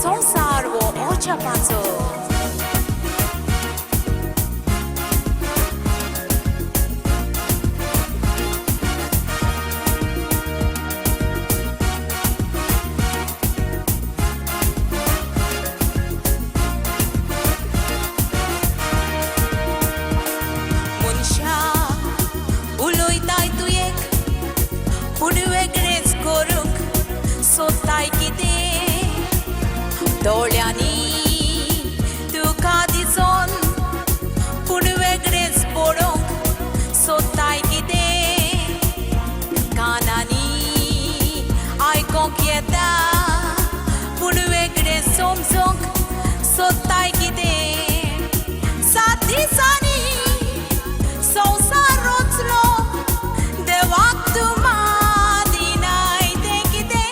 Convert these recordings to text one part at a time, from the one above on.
संवसार वो अजापाचो. मनशा उलयताय तूं एक पूण वेगळेंच करूंक सोदताय कितें. दोळ्यांनी तुका दिसोन पूण वेगळेंच पळोवंक सोदताय कितें. कानांनी आयकोंक येता पूण वेगळें समजोंक सोदताय कितें. 7 दिसांनी संवसार रचलो देवाक तूं मानिनाय तें कितें.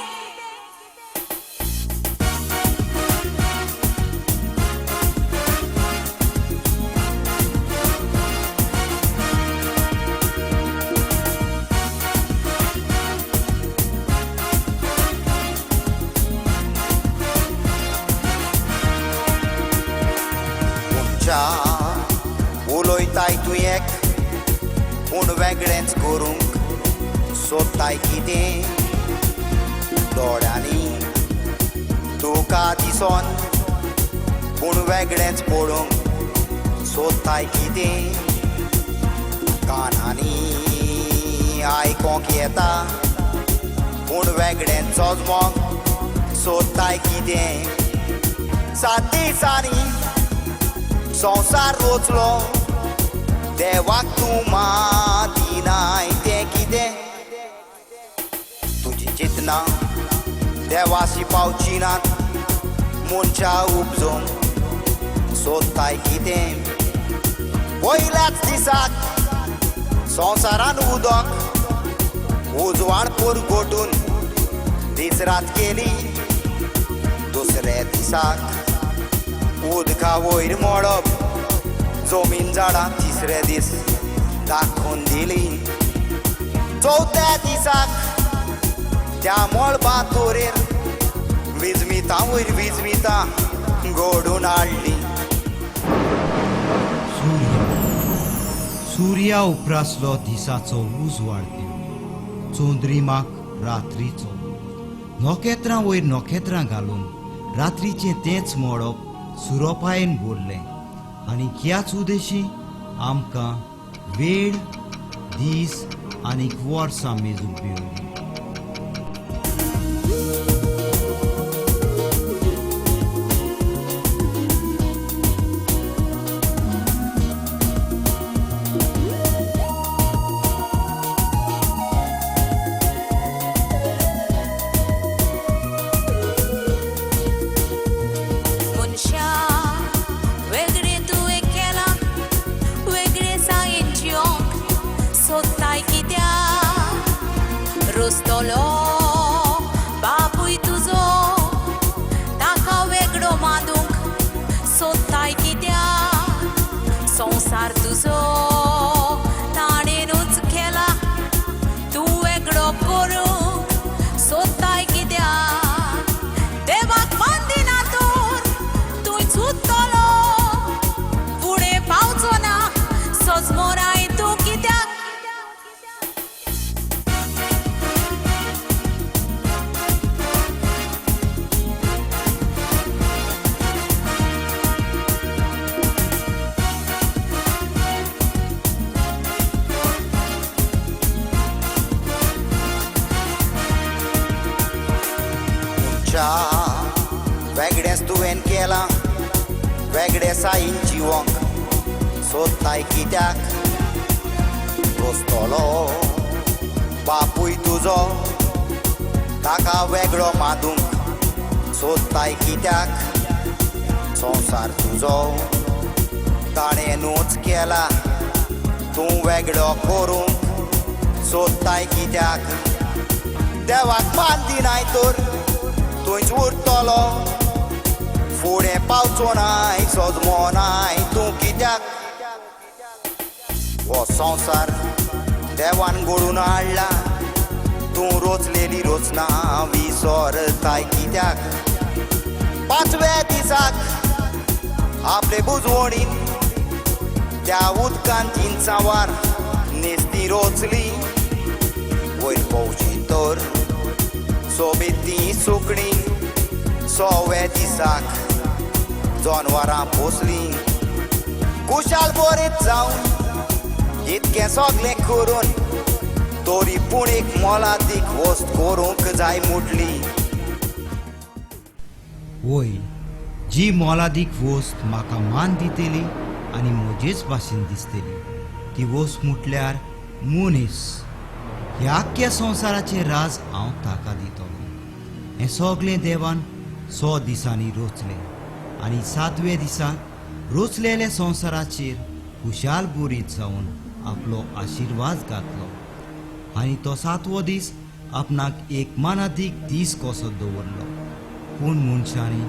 उलयताय तूं एक पूण वेगळेंच करूंक सोदताय कितें. दोळ्यांनी तुका दिसोन पूण वेगळेंच पळोवंक सोदताय कितें. कानांनी आयकोंक येता पूण वेगळेंच सजमोंक सोदताय कितें. 7 दिसांनी संवसार रचलो देवाक तूं मानिनाय तें कितें. तुजी चिंतनां देवाशी पावची नात मनशा उपजोवंक सोदताय कितें. पयल्याच दिसाक संवसारान उदक उजवाड पुरगोटून दीस रात केली. दुसऱ्या दिसाक उदका वयर मळब जमीन झाडां तिसरे दीस दाखोवन दिली. चवथ्या दिसाक त्या मळबा तोरेर विजमितां वयर विजमितां घडून हाडली. सूर्या सुर्या उप्रासलो दिसाचो उजवाड दिवन चंद्रिमाक रात्रीचो. नखेत्रां वयर नखेत्रां घालून रात्रीचें तेंच मळब सुरोपायेन भरलें आनी ह्याच उदेशी आमकां वेळ दीस आनीक वर्सां मेजूंक मेळ्ळीं. मनशा वेगळें तुवें केलां वेगळें सायन जिवंक सोदताय कित्याक. मनशा वेगळेंच तुवें केलां, वेगळे साईन जिवंक सोदताय कित्याक? रोसतलो बापूय तुजो ताका वेगळो मादूंक सोदताय कित्याक? संवसार तुजो ताणें नूच केला, तूं वेगळो करूंक सोदताय कित्याक? देवाक मान दिनाय तर थंयच उरतलो, फुडें पावचो नाय सजमो नाय तूं कित्याक? हो संवसार देवान घडून हाडला, तूं रोचलेली रोचना विसरताय कित्याक? पांचव्या दिसाक आपले बुजवणीन त्या उदकान जिनसांवार न्हेसती रोचली, वयर पळोवची तर सोबीत ती सुकणीं सव्या दिसाक जनवरां पोसलीं. कुशाल बरीत जावन इतकें सगळें करून तरी पूण एक मोलादीक वस्त करूंक जाय मुटली. वय जी मोलादीक वस्त म्हाका मान दितली आनी म्हजेच भाशेन दिसतली ती वस्त म्हटल्यार मनीस. ह्या आख्ख्या संवसाराचें राज हांव ताका दितलो. हें सगळें देवान 100 दिसांनी रोचलें आनी 7व्या दिसा रोचलेल्या संवसाराचेर खुशाल बोरीत जावन आपलो आशिर्वाद घातलो आनी तो 7वो दीस आपणाक एक मानादीक दीस कसो दवरलो. पूण मनशांनी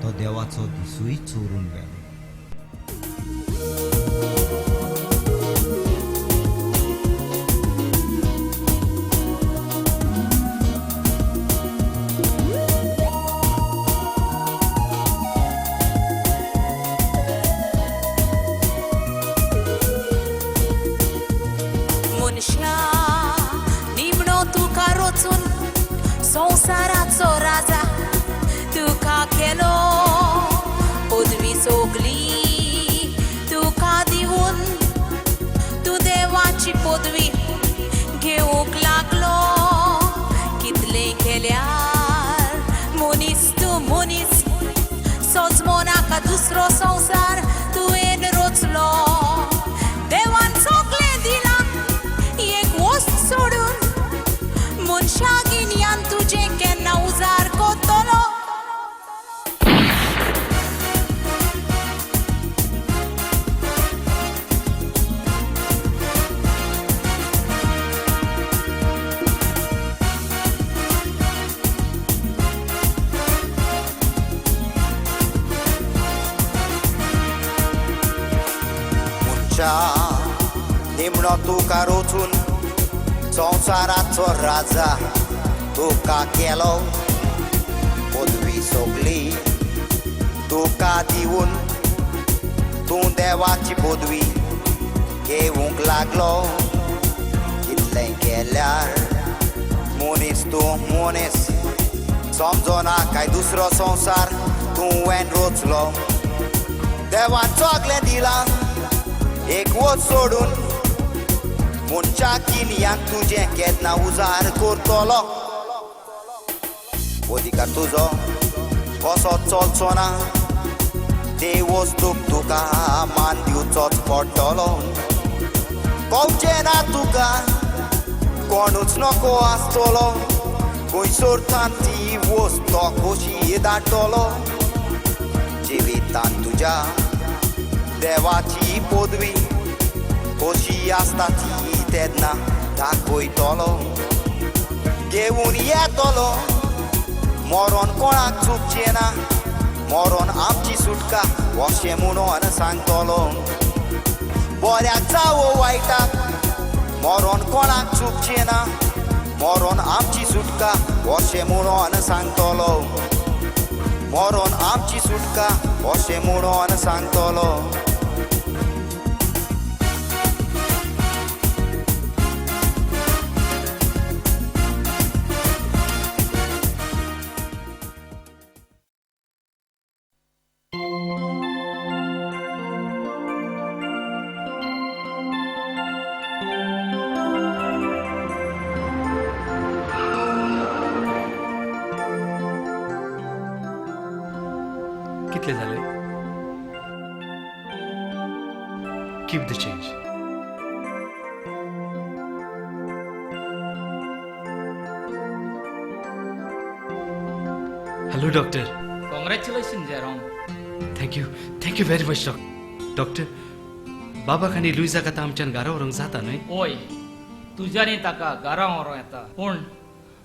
तो देवाचो दिसूय चोरून व्हेलो. मनशा निमणो तुका रोचून संवसाराचो राजा तुका केलो, पदवी सगली तुका दिवन तूं देवाची पदवी घेवंक लागलो. कितलें केल्यार मनीस तूं मनीस, सजमो नाका दुसरो संवसार तुवें रोचलो. देवान सगळें दिलां एक वस्त सोडून, मनशा गिन्यान तुजें केन्ना उजार कोत्तलो? मनशा निमणो तुका रोचून संवसाराचो राजा तुका केलो, पदवी सगली तुका दिवन तूं देवाची पदवी घेवंक लागलो. कितलें केल्यार मनीस तूं मनीस, समजना काय दुसरो संवसार तुवें रोचलो. देवान सगळें दिलां एक वस्त सोडून, मनशा गिन्यान तुजें केन्ना उजार करतलो? अधिकार तुजो कसो चलचो ना, ते वस्तूक तुका मान दिवचोच पडटलो. कवचें ना तुका कोणूच नको आसतलो, खंयसर ती वस्त तो खोशी धाडटलो. जिवितान तुज्या देवाची पदवी कशी आसता ती तेन्ना दाखयतलो. घेवन येतलो मरोन कोणाक चुकचें ना, मरोन आमची सुटका अशें म्हणून सांगतलो. बऱ्याक जावो वायटाक मरोन कोणाक चुकचें ना, मरोन आमची सुटका अशें म्हणून सांगतलो. मरोन आमची सुटका अशें म्हणून सांगतलो. कितले जाले? Keep the change. Hello doctor. Congratulation Jerome. Thank you, thank you very much doctor. बाबाक आनी लुईजाक आतां आमच्यान घरा व्हरूंक जाता न्हय? ओय, तुज्यानी ताका घरा व्हरूं येता, पूण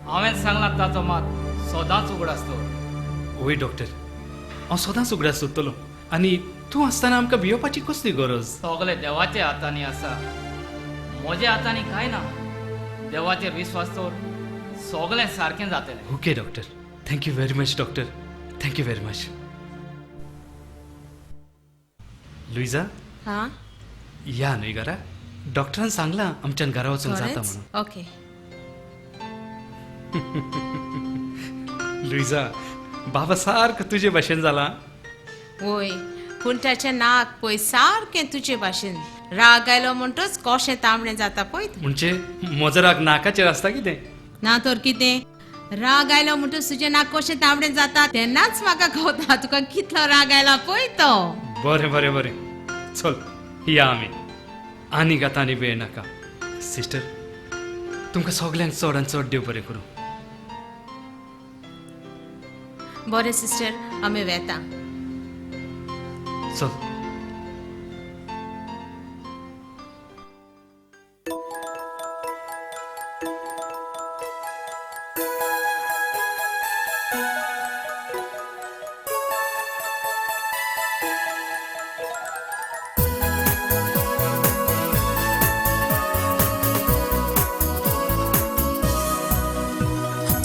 हांवें सांगलां ताचो मात सदांच उगडास दवर. ओय डॉक्टर, हांव सदांच उगडास दवरतलो. आनी तूं आसतना आमकां भियोवपाची कसली गरज? सगळें देवाच्या हातांनी आसा, म्हज्या हातांनी कांय ना. देवाचेर विस्वास दवर, सगळें सारकें जातलें. Okay doctor, thank you very much doctor, thank you very much. Luisa, हां या न्हय घरा? डॉक्टरान सांगलां आमच्यान घरा वचूंक जाता म्हणून. ओके. लुईजा, बाबा सारको तुजे भाशेन जाला. वय, पूण ताचें नाक पळय सारकें तुजे भाशेन. राग आयलो म्हणटच कशें तांबडें जाता पळय. म्हणजे म्हजो राग नाकाचेर आसता कितें? ना तर कितें, राग आयलो म्हणटच तुजें नाक कशें तांबडें जाता तेन्नाच म्हाका कळटा तुका कितलो राग आयला पळय तो. बरें बरें बरें, चल या आमी, आनीक आतां आनी वेळ नाका. सिस्टर, तुमकां सगल्यांक चड आनी चड देव बरें करूं. बरें सिस्टर, आमी वेता. चल.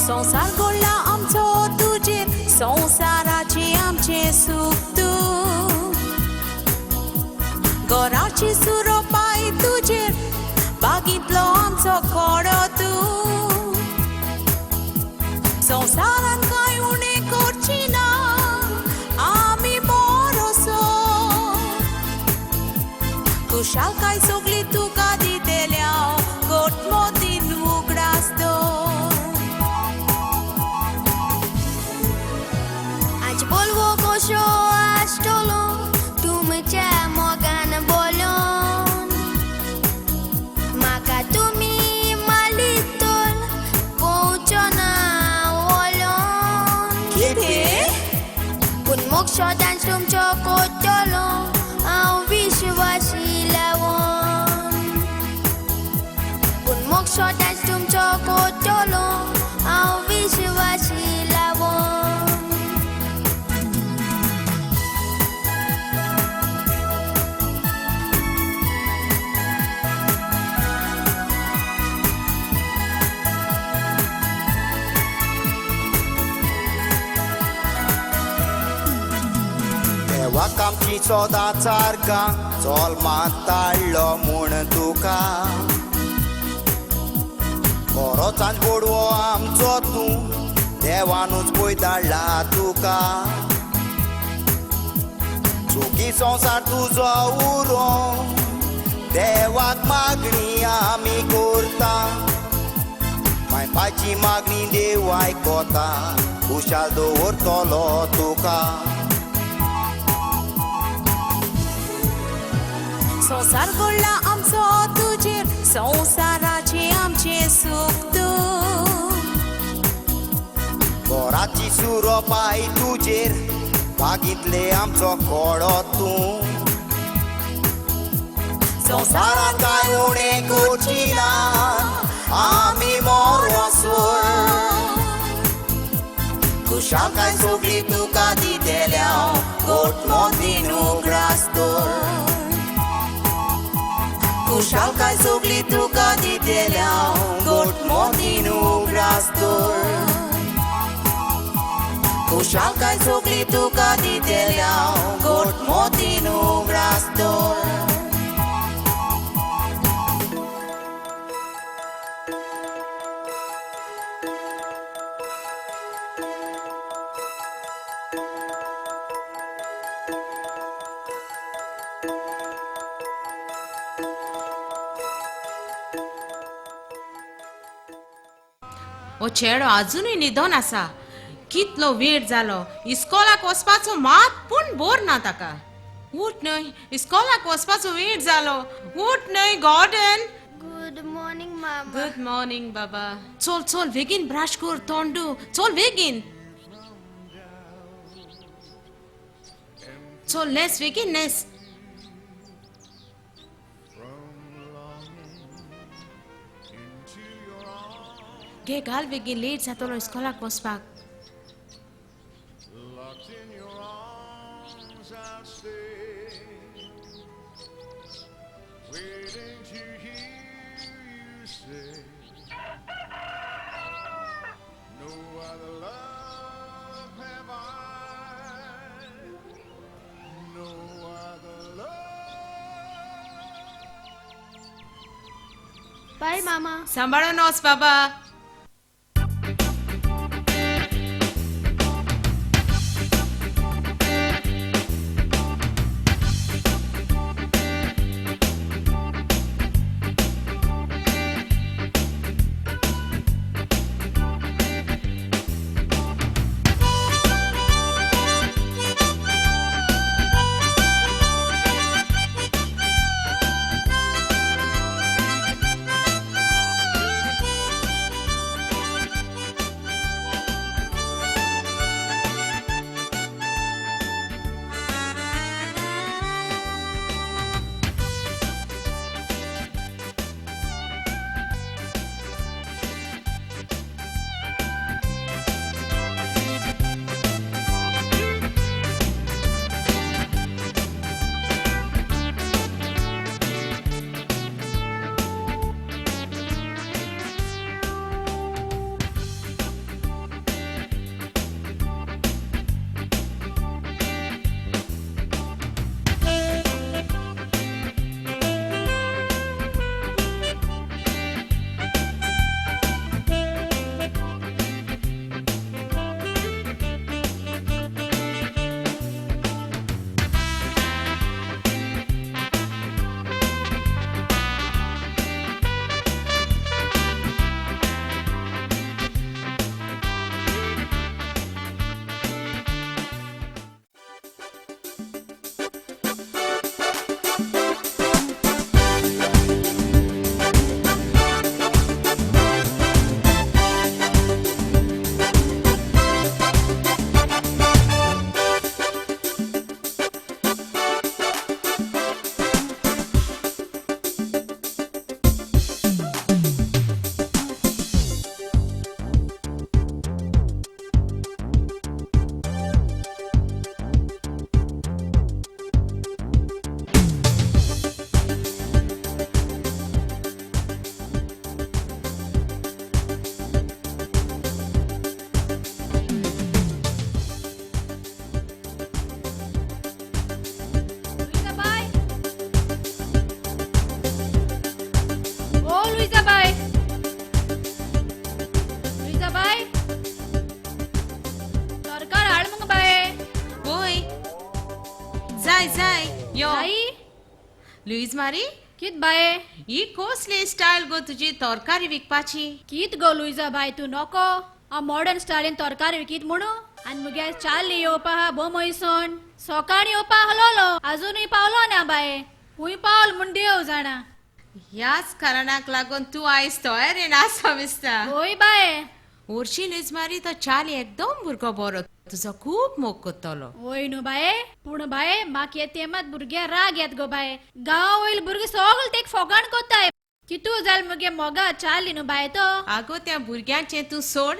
संवसार घडला आमचो तुजेर, संवसाराचें आमचें सूख तूं, घराची सुरोपाय तुजेर, बागींतलो आमचो कोडो तूं. संवसारान कांय उणें करची ना, आमी बरोसो खुशालकाय सगली तुका दितल्या, गोटमोतीन उगडास दवर. बोलवो कसो आसतलो तुमच्या मोगान बोलोन, म्हाका तुमी मालीत तर पोवचो ना वोलोन. कितें? पूण मोग सदांच तुमचो कोत्तलो हांव विश्वासी लावन, पूण मोग सदांच तुमचो कोत्तलो हांव विश्वासी लावन. देवाक आमची सदां सारकां चल माताडलो म्हूण तुका, खरोच बोडवो आमचो तूं, देवानूच पळय धाडला तुका. सुखी संवसार तुजो उरो, देवाक मागणी आमी करता, मायपाची मागणी देव आयकता, खुशाल दवरतलो तुका. संवसार घडला आमचो तुजेर, संवसाराचें आमचें सूख तूं, घराची सुरोपाय तुजेर, बागींतले आमचो कोडो तूं. संवसारान कांय उणें करची ना, आमी मोरोसो, खुशालकाय सगली तुका दितल्या, गोटमोतीन उगडास दवर. खुशालकाय सगली तुका दितल्या, गोटमोतीन उगडास दवर. खुशालकाय सगली तुका दितल्या, गोटमोतीन उगडास दवर. हो चेडो अजुनूय न्हिदोन आसा. कितलो वेळ जालो इस्कोलाक वचपाचो मात पूण बोर ना ताका. उठ न्हय, इस्कोलाक वचपाचो वेळ जालो. उठ न्हय गॉर्डन. गुड मॉर्निंग मामा. गुड मॉर्निंग बाबा. चल चल बेगीन ब्रश कर, तोंड धू, चल बेगीन. चल नेस बेगीन नेस. घे घाल बेगीन, लेट जातलो इस्कोलाक वचपाक. बाय मामा. सांबाळून वच बाबा. लुईज मारी कित बाये ही कसली स्टायल गो तुजी तरकारी विकपाची? कित गो लुईजा बाय तूं नको हांव मॉडर्न स्टायलीन तरकारी विकीत म्हणू. आनी मुगे चार्ली येवपा आहा बोमयसून सकाळीं येवपा आहलोलो आजुनूय पावलो ना बाये. खूंय पावल म्हूण देव जाणा. ह्याच कारणाक लागून तूं आयज तयारेन आसा दिसता. हय बाये. हरशीं लुईज मारी तो चार्ली एकदम भुरगो बरो, तुजो खूब मोग करतलो. वय न्हू बाये, पूण बाये म्हाका हे तेमात भुरग्या राग येत गो बाये. गांवा वयले भुरगे सगळे तेक फोगाण कोत्ताय. कितू जाल मुगे मोगा चार्ली न्हू बाये तो. आगो त्या भुरग्यांचें तूं सोड,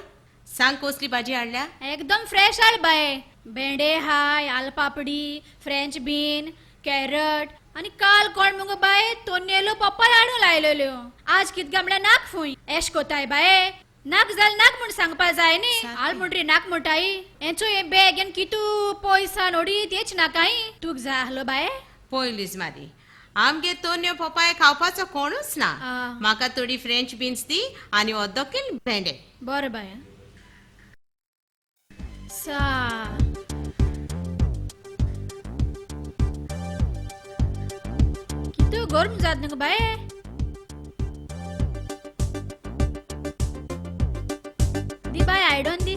सांग कसली भाजी हाडल्या? एकदम फ्रेश हाड बाये. भेंडे हाय, आलपापडी, फ्रेंच बीन, कॅरट आनी काल कोण मुगो बाये तोन्नेल्यो पप्पाय हाडून लायलेल्यो. आज कित गा म्हळ्यार नाक फूंय एश कोताय बाये. नाक जाल नाक म्हूण सांगपा जाय न्ही. आल म्हणटरी नाक म्हणटाय. हेंचो हे बॅग आनी कितू पयसान ओडी तेच नाकाय. तुका जाय आहलो बाये? पयलीच मारी आमगे तोन्यो पपाय खावपाचो कोणूच ना. म्हाका थोडी फ्रेंच बीन्स दी आनी अर्दो किल भेंडे. बरें बाये. सा कितू गरम जात न्हू बाये. दी बाय आयडोन दी.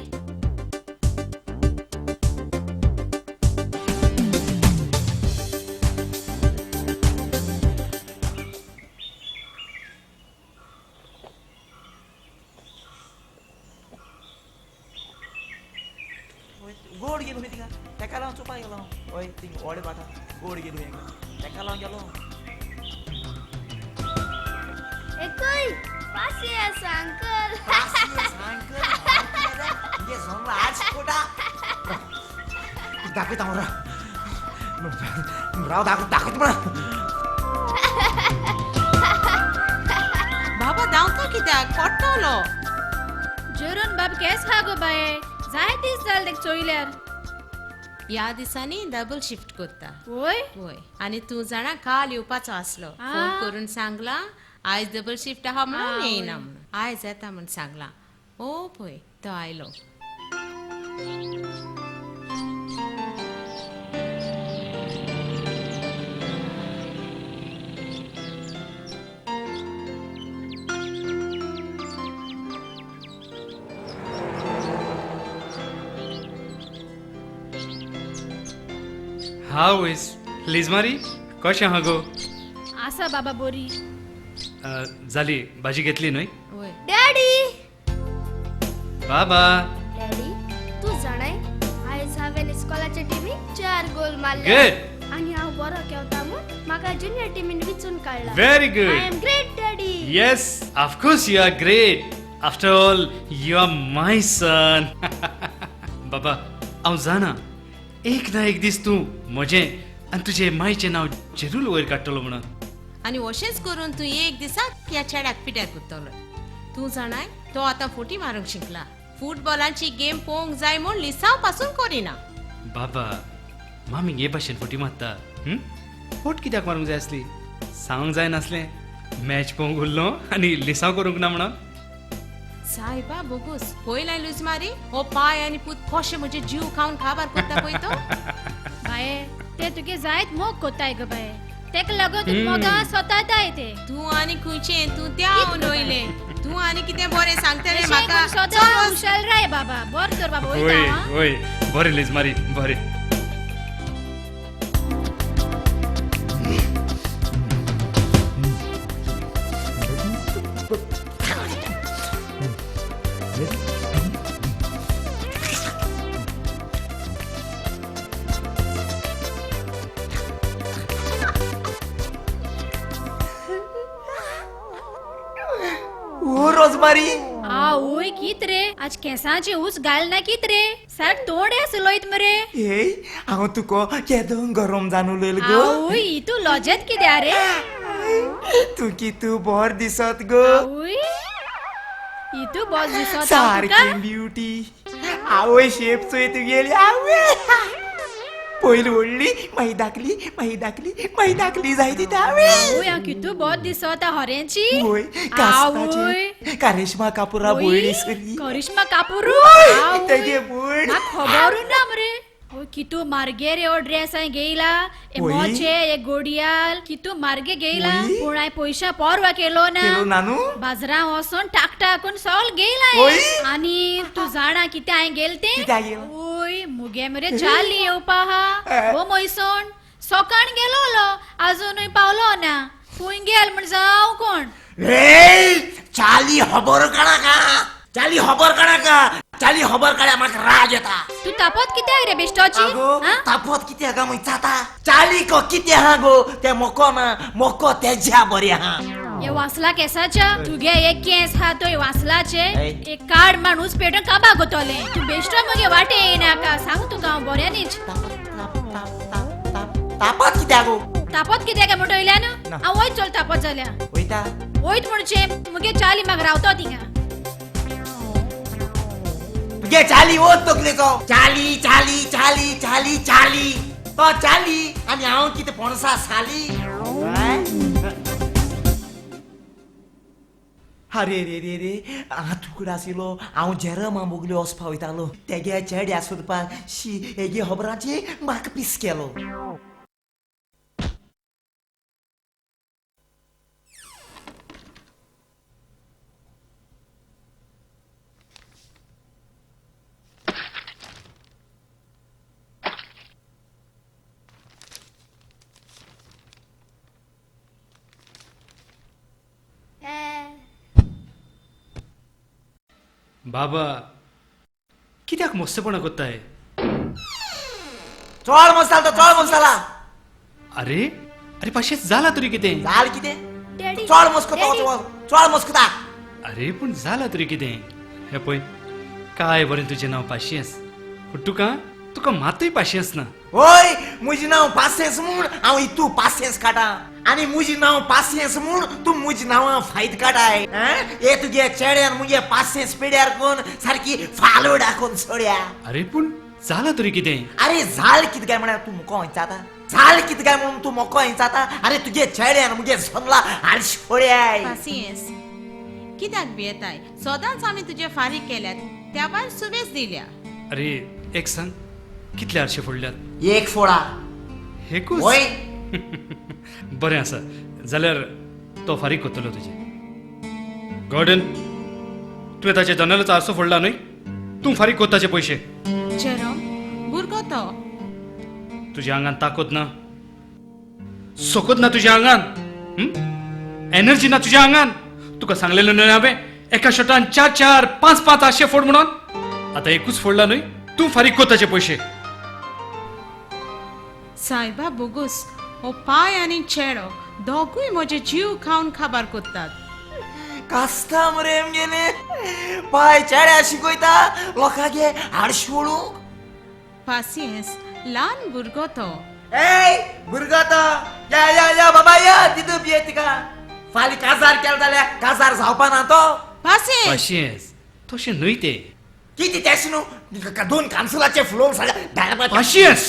गोड गेलो खंय थिंगा तेका लागून चोवपाक गेलो. हय थिंग व्हड भाटा गोड गेलो हेका तेका लागून गेलो. एकय पासियेंस अंकल. अंकल तुगे सोंगला आज कोटा दाखयता हांव राव राव दाखयता म्हणा. बाबा धांवता कित्याक पडटलो. जेरोन बाब केस खा गो बाये, जाय दीस जाले तेका चोयल्यार. ह्या दिसांनी डबल शिफ्ट करता. वय वय. आनी तूं जाणा काल येवपाचो आसलो, फोन करून सांगला आयज डबल शिफ्ट आहा म्हणून येयना म्हणून, आयज येता म्हण सांगला. ओ पळय तो आयलो. हाव is Liz मारी कशें आहा गो? आसा बाबा बोरी. जाली भाजी घेतली न्हय? डॅडी. बाबा. डॅडी तूं जाणाय आयज हांवें इस्कॉलाच्या टिमीक 4 गोल मारले. गुड. आनी हांव बरो खेळटा म्हूण म्हाका ज्युनियर टिमीन विचून काडला. Very good. I am great daddy. Yes of course you are great. After all you are my son. बाबा हांव जाणा एक ना एक दीस तूं म्हजें आनी तुजे मायचें नांव जरूर वयर काडटलो म्हणून. आनी अशेंच करून तूं एक दिसाक ह्या चेड्याक पिड्यार करतलो. तूं जाणाय तो आतां फुटी मारूंक शिकला. फुटबॉलाची गेम पळोवंक जाय म्हूण लिसांव पासून करिना. बाबा मामी हे भाशेन फटी मारता. फट कित्याक मारूंक जाय आसली? सांगूंक जाय नासलें मॅच पळोवंक उरलो आनी लिसांव करूंक ना म्हणून? सायबा बोगूस पयला लूज मारी हो पाय आनी पूत कशें म्हजे जीव खावन काबार करता पळय तो. बाये ते तुगे जायत मोग कोत्ताय गो बाये, तेका लागून तुका मोगा स्वताय ते. तूं आनी खंयचें तूं त्या वयलें तूं आनी कितें बरें सांगतलें म्हाका. सदां हुशार राय बाबा. बरें तर बाबा वयता. वय बरें लीज मारी बरें. रोजमारी. आवय कित रे आज केसांची ऊस घाल ना कित रे, सारक तोंड सुलयत मरे. हे हांव तुका केदो गरम जावन उलयल गो. आवय तूं लजेत कित्याक रे? तूं कितू बर दिसत गो. आवय इतू बस दिसत सारकी ब्युटी. आवय शेप चोय तुगेली. आवय पयली व्हडली मागीर धाकली मागीर धाकली मागीर धाकली जायत दिता. आवय हांव कितू बरो दिसता हरेंची. वय कास्ताची करिश्मा कापूरा भयणी सरी. करिश्मा कापूर तेगे भयण म्हाका खबरूच ना मरे. कितू मार्गे रे हो ड्रेस हांवें घेयला, हे मोचे हे गोडयाल कितू मार्गे घेयला. पूण हांवें पयशा परवा केलो ना, बाजारां वचोन टाकटाकून सगळें घेयला. आनी तूं जाणा कितें हांवें गेल तें? ओय मुगे मरे जाली येवपा आहा हो मोयसोण सकाळ गेलोलो आजुनूय पावलो ना. खंय गेल म्हण जावं कोण? चाली खबर काडाका, चाली खबर काडाका, चाली खबर काड्या म्हाका राग येता. तूं तापत कित्याक रे बेश्टोची? तापत कित्याक म्हूण जाता? चाली को कितें आहा गो तें मोको ना, मोको तेज्या बरें आहा. हे वासला केसाच्या तुगे एक केस आहा तो वासलाचे एक कार्ड माणूस पेटून काबा गोतोले. तूं बेश्टो मुगे वाटे येयनाका सांग तुका हांव बऱ्यानीच. तापत कित्याक गो? तापत कित्याक म्हणटा वयल्यान हांव वयत चल तापत जाल्यार वयता वयत म्हणचे मुगे चाली म्हाका रावतो थिंगा. तुगे चाली वत तकलेचो. चाली चाली चाली चाली चाली तो चाली आनी हांव कितें पणसा साली. अरे रे रे रे तुकडा आशिल्लो हांव जेरमा मोगल्यो वचपा वयतालो तेगे चेड्या सोदपाक. शी हेगे खबरांचे म्हाका पीस केलो. बाबा कित्याक मोस्तेपणां कोत्ताय? चोळ मसाला तो चोळ मसाला. अरे अरे पाशेंस जाला तरी कितें? जाल कितें? चोळ मस्कता चोळ मस्कता. अरे पूण जाला तरी कितें? हे पळय काय बरें तुजें नांव पाशेंस, पूण तुका तुका मातूय पाशेंस ना. होय मुजी नांव पाशेंस म्हूण हांव इतू पाशेंस काडा आनी मुजी नांव पाशेंस म्हूण तूं मुजी नांवां फायद काडाय. हे तुगे चेड्यान मुगे पाशेंस पिड्यार कोन सारकी फालो दाखोवन सोड्या. अरे पूण जाला तरी कितें? अरे जाल कितें काय म्हळ्यार तूं मुको हिंचाता? जाल कितें काय म्हणून तूं मोको हिंचाता? अरे तुगे चेड्यान मुगे सोमला आळशी फोड्याय. पासियेंस कित्याक भियेताय? सदांच आमी तुजे फारीक केल्यात, त्या भायर सुबेज दिल्या. अरे एक सांग, कितले आरशे फोडल्यात? एक फोडा. एकूच? वय. बरें आसा, जाल्यार तो फारीक करतलो तुजे. गॉर्डन, तुवें ताचे जनेलाचो आरसो फोडला न्हय? तूं फारीक कर ताचे पयशे. जेरोम भुरगो तो. तुज्या आंगान ताकद ना, सोकत ना तुज्या आंगान, एनर्जी ना तुज्या आंगान. तुका सांगलेलें न्हय हांवें एका शॉटान 4 4 5 5 आरशे फोड म्हणून? आतां एकूच फोडला न्हय? तूं फारीक कर ताचे पयशे. सायबा बोगूस, हो पाय आनी चेडो दोगूय म्हजे जीव खावन खाबार करतात. कास्ता मरे आमगेले पाय चेड्या शिकयता लोकांगे आरशे फोडूंक. पासियेंस ल्हान भुरगो तो. ए भुरगो तो, या या या बाबा या तितू पिये तिका. फाल्यां काजार केलो जाल्यार काजार जावपा ना तो. पासियेंस. पासियेंस तशें न्हय तें. कितें तें न्हू दोन कान्सुलाचे फुलोवन सगळ्या. पासियेंस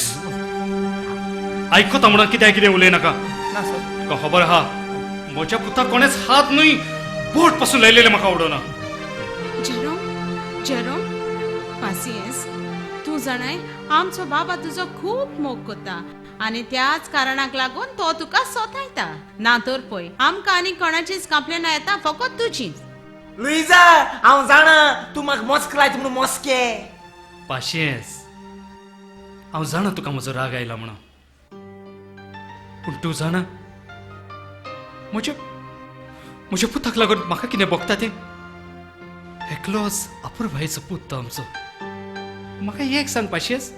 आयकता म्हणून कित्याक कितें उलयनाका. तुका खबर आहा म्हज्या पुताक कोणेच हात न्हय बोट पासून लायलेलें म्हाका आवडना. जेरोम जेरोम पासियेंस तूं जाणाय आमचो बाबा तुजो खूब मोग करता आनी त्याच कारणाक लागून तो तुका सोतायता. ना तर पळय आमकां आनी कोणाचीच कंप्लेना येता, फकत तुजीच. लुईजा हांव जाणा तूं म्हाका मस्क लायता म्हणून मस्के. पासियेंस हांव जाणा तुका म्हजो राग आयला म्हणून, पूण तूं जाणा म्हज्या म्हज्या पुताक लागून म्हाका कितें भोगता तें? एकलोच अपुरबायेचो पूत तो आमचो. म्हाका एक सांग पासियेंस,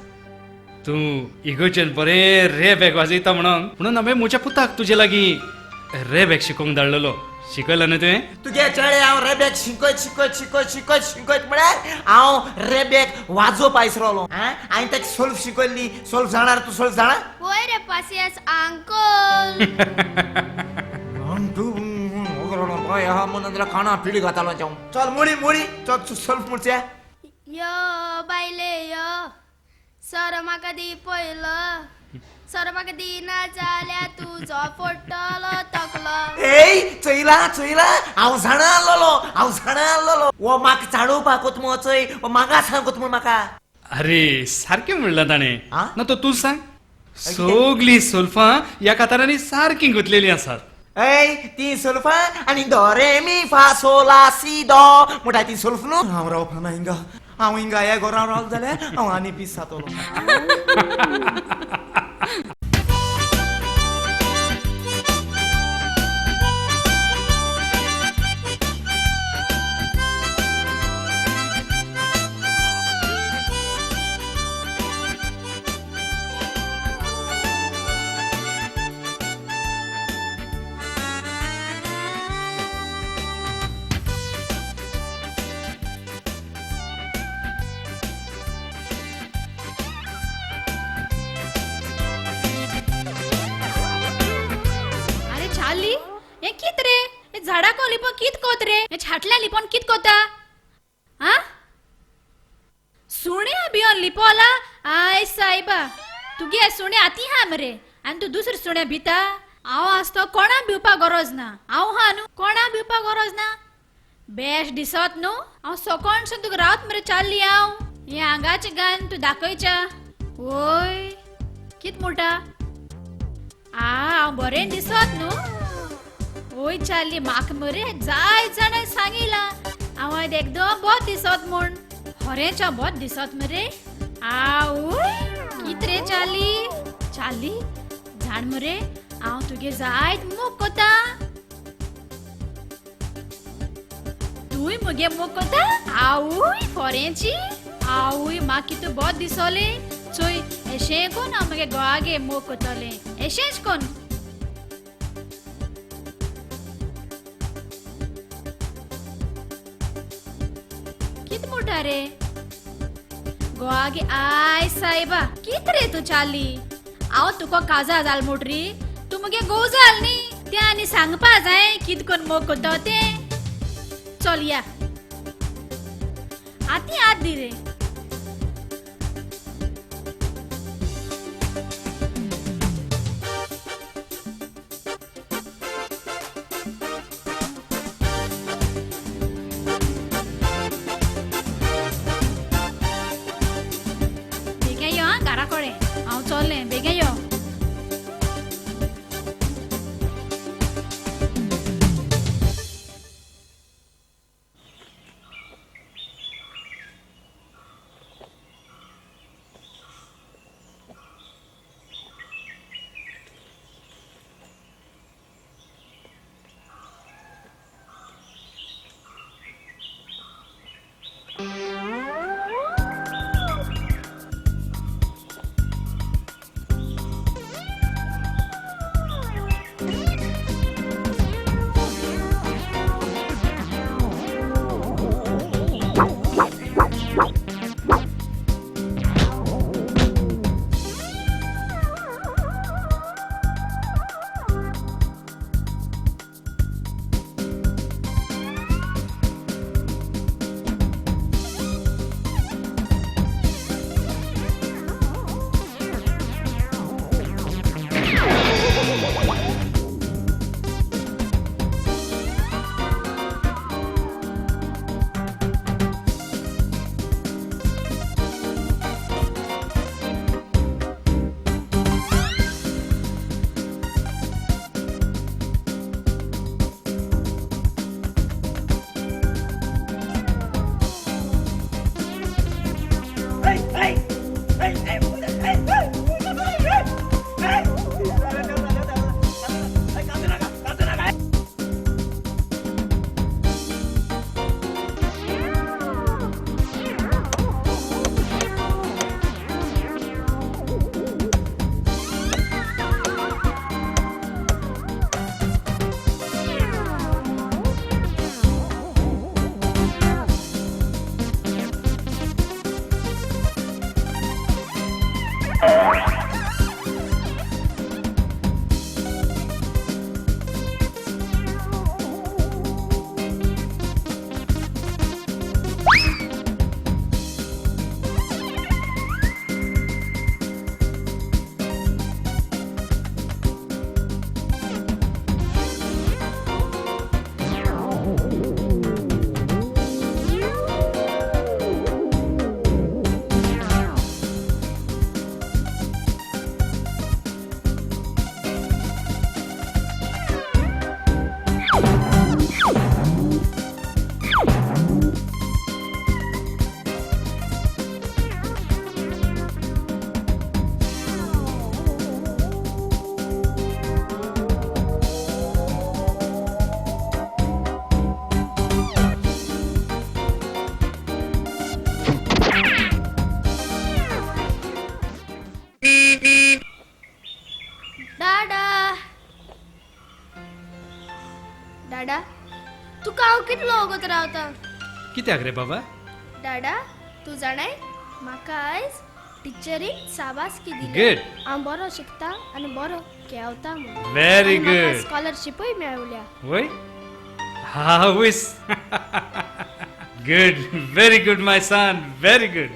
तूं इगर्जेन बरें रे बॅग वाजयता म्हणून म्हणून हांवें म्हज्या पुताक तुजे लागीं रे बॅग शिकोवंक धाडलेलो. शिकयला न्हय तुवें? तुगे चेडे हांव रेबेक शिकयत शिकयत शिकयत शिकयत शिकयत म्हळ्यार हांव रेबेक वाजोवप आयसरोलो. हांवें ताका सोल्फ शिकयल्ली. सोल्फ जाणार तूं? सोल्फ जाणा? वय रे पासियेंस अंकल. म्हणून खाणा पिळी घातालो. चल मुळी मुळी चल सोल्फ मुळचे. यो बायले यो सर म्हाका दी पयलो, सर म्हाका दिना जाल्यार तुजो फोडटलो तकलो. ए चोयला चोयला हांव जाणा आसलेलो, हांव जाणा आसलेलो. हो म्हाका चाडोवपाक वता मगो चोय, हो म्हाका सांगत म्हूण म्हाका. अरे सारकें म्हणलां ताणें. ना तो तूं सांग, सगलीं सोल्फां ह्या कातारांनी सारकीं गुंतलेलीं आसात. ऐ ती सोल्फां आनी दो रे मी फा सो ला सी दो म्हणटा ती सोल्फ न्हू. हांव रावपा ना हिंगा, हांव हिंगा ह्या घरान रावलो जाल्यार हांव आनी पीस जातलो. झाडाको लिपोन कित कोत रे? छाटल्या लिपोन कित कोता? आ सुण्या बियोन लिपोला? I सायबा तुगे सुणे आती हा मरे आनी तूं दुसरे सुण्या भिता. हांव आसतो कोणा भिवपा गरज ना. हांव हा न्हू, कोणा भिवपा गरज ना. बेस्ट दिसत न्हू. हांव सकाळसून तुका रावत मरे चालली हांव. हे आंगाचें गान तूं दाखयच्या. वय कित म्हणटा? आ हांव बरें दिसत न्हू. वय चालली म्हाका मरे जाय जाणां सांगिलां हांव आयज एकदम बोत दिसत म्हूण. खरेंच हांव बोत दिसत मरे. आवय कित रे चाली चाली जाण मरे हांव तुगे जायत मोग कोता. तूंय मुगे मोग कोता? आवय फोरेंची. आवय म्हाका कितू बोत दिसोलें. चोय एशें कोन हांव मगे घोवागे मोग कोत्तोलें, एशेंच कोन. कित म्हणटा रे गोवागे? I सायबा, कित रे तूं चाली? हांव तुका काजार जाल म्हणटरी तूं मगे घोव जाल न्ही, तें आनी सांगपा जाय कित कोन मोग कोत्तो तें. चल या, आती हात दी रे. बेगीन यो आं घरा कडेन, हांव चल्लें, बेगीन यो. डाडा, तुका हांव कितलो वगत रावता? कित्याक रे बाबा? डाडा, तूं जाणाय म्हाका आयज टिचरीन शाबासकी दिली. गुड. हांव बरो शिकता आनी बरो खेळता म्हूण. Very good. स्कॉलरशिपूय मेळवल्या. वय हावस. Good, very good my son, very good.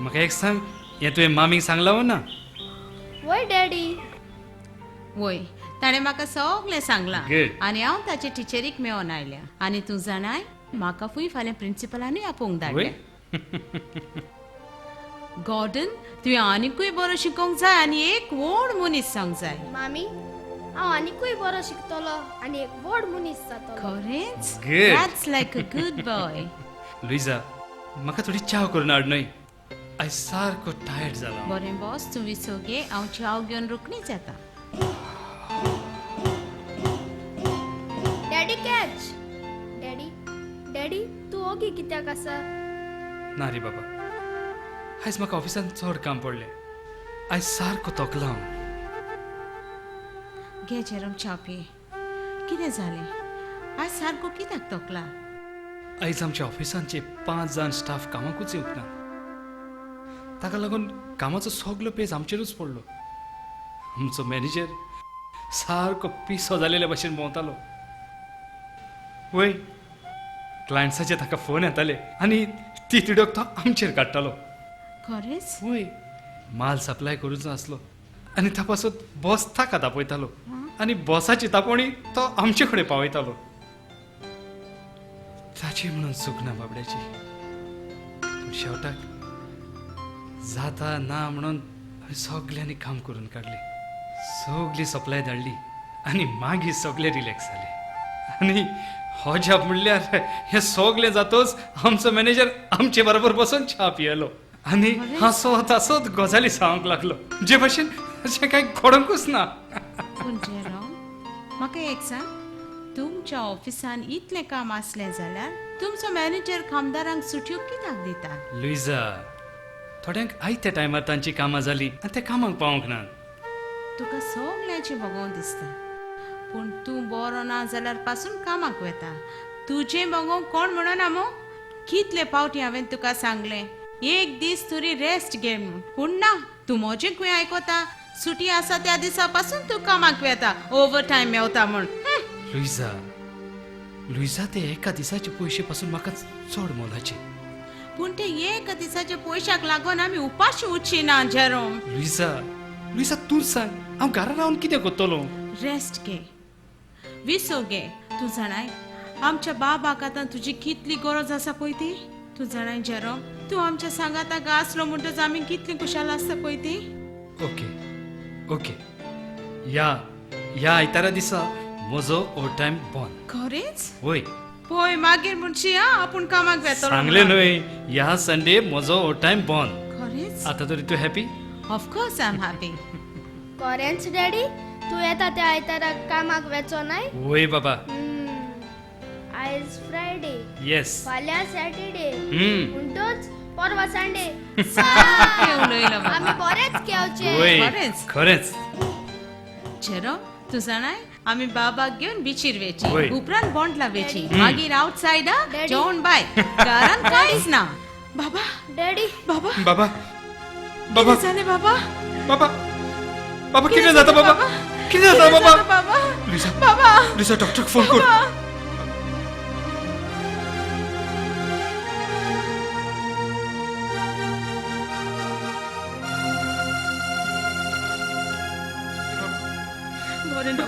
म्हाका एक सांग, हें तुवें मामीक सांगलां वो ना? वय डॅडी. वय, ताणें म्हाका सगळें सांगलां Good. आनी हांव ताचे टिचरीक मेळोन आयल्या. आनी तूं जाणाय, म्हाका फूंय फाल्यां प्रिंसिपलानूय आपोवंक धाडलें. गॉर्डन, तुवें आनिकूय बरो शिकोवंक जाय आनी एक व्हड मनीस जावंक जाय. मामी, हांव आनिकूय बरो शिकतलो आनी एक व्हड मनीस जातलो. खरेंच? Good. That's like a good boy. Luisa, म्हाका थोडी च्या करून हाड न्हय, आयज सारको टायर्ड जाला. बरें बॉस, तूं विसव घे, हांव च्याव घेवन रोखडीच येता. Daddy catch. Daddy, daddy, तूं ओगी कित्याक आसा? ना रे बाबा, आयज म्हाका ऑफिसान चड काम पडलें. आयज सारको तोकला हांव. घे जेरोम च्या पी. कितें जालें आयज सारको कित्याक तोकला? आयज आमच्या ऑफिसांचे 5 जाण स्टाफ कामाकूच येवंक ना. ताका लागून कामाचो सगलो पेज आमचेरूच पडलो. आमचो मॅनेजर सारको पिसो जालेल्या भशेन भोंवतालो. वय, क्लायंट्साचे ताका फोन येताले आनी ती तिडक तो आमचेर काडटालो. खरेंच? वय, माल सप्लाय करूंचो आसलो आनी त्या पासत बॉस ताका तापयतालो आनी बॉसाची तापोवणी तो आमचे कडेन पावयतालो. ताची म्हणून चूक ना बाबड्याची, पूण शेवटाक जाता ना म्हणून आमी सगल्यांनी काम करून काडलें. सगली सप्लाय धाडली आनी मागीर सगळे रिलॅक्स जाले. आनी हो जाप म्हणल्यार हें सगळें जातच आमचो मॅनेजर आमचे बरोबर बसून च्या पियेलो आनी हांसत हांसत गजाली सांगूंक लागलो, जे भशेन अशें कांय घडोवंकूच ना. पूण जेरोम, म्हाका एक सांग, तुमच्या ऑफिसान इतलें काम आसलें जाल्यार तुमचो मॅनेजर कामदारांक सुटयो कित्याक दिता? लुइजा, थोड्यांक आयत्या टायमार तांची कामां जालीं आनी ते कामाक पावोंक ना. तुका सगल्यांचें भोगोवंक दिसता, पूण तूं बरो ना जाल्यार पासून कामाक वता. तुजें भोगोवंक कोण म्हणना मो? कितले पावटी हांवें तुका सांगलें एक दीस तरी रेस्ट घे म्हूण, पूण ना, तूं म्हजें खंय आयकता? सुटी आसा त्या दिसा पासून तूं कामाक वता, ओवर टायम मेवता म्हूण. लुइजा, लुइजा, ते एका दिसाचे पयशे पासून म्हाका चड मोलाचे. पूण ते एका दिसाच्या पयशाक लागून आमी उपाशी उरची ना जेरोम. लुइजा, लुइजा, तूंच सांग, हांव घरा रावन कितें करतलो? रेस्ट घे, विसव घे. तूं जाणाय आमच्या बाबाक आतां तुजी कितली गरज आसा पळय ती. तूं जाणाय जेरोम, तूं आमच्या सांगाताक आसलो म्हणटच आमी कितली खुशाल आसता पळय ती. ओके ओके, ह्या ह्या आयतारा दिसा म्हजो ओवर टायम बंद. खरेंच? वय. पळय मागीर म्हणशी आपूण कामाक वेतलो. सांगलें न्हय, ह्या संडे म्हजो ओवर टायम बंद. खरेंच? आतां तरी तूं happy? Of course I am happy. खरेंच डॅडी, तूं येता त्या आयताराक कामाक वेचो नाय? वय बाबा. आयज फ्रायडे. येस. फाल्यां सॅटरडे, म्हणटच परवा संडे. आमी बरेच खेळचे. खरेंच? जेरोम, तूं जाणाय आमी बाबाक घेवन बिचीर वेची, उपरांत बोंडला वेची, मागीर आवटसायड जेवण बाय, घरान कांयच ना. बाबा, डॅडी, बाबा, बाबा, बाबा, जालें बाबा? बाबा, बाबा, कितें जाता बाबा? कितें जाता बाबा? बाबा, बाबा, लुइजा, डॉक्टराक फोन कर.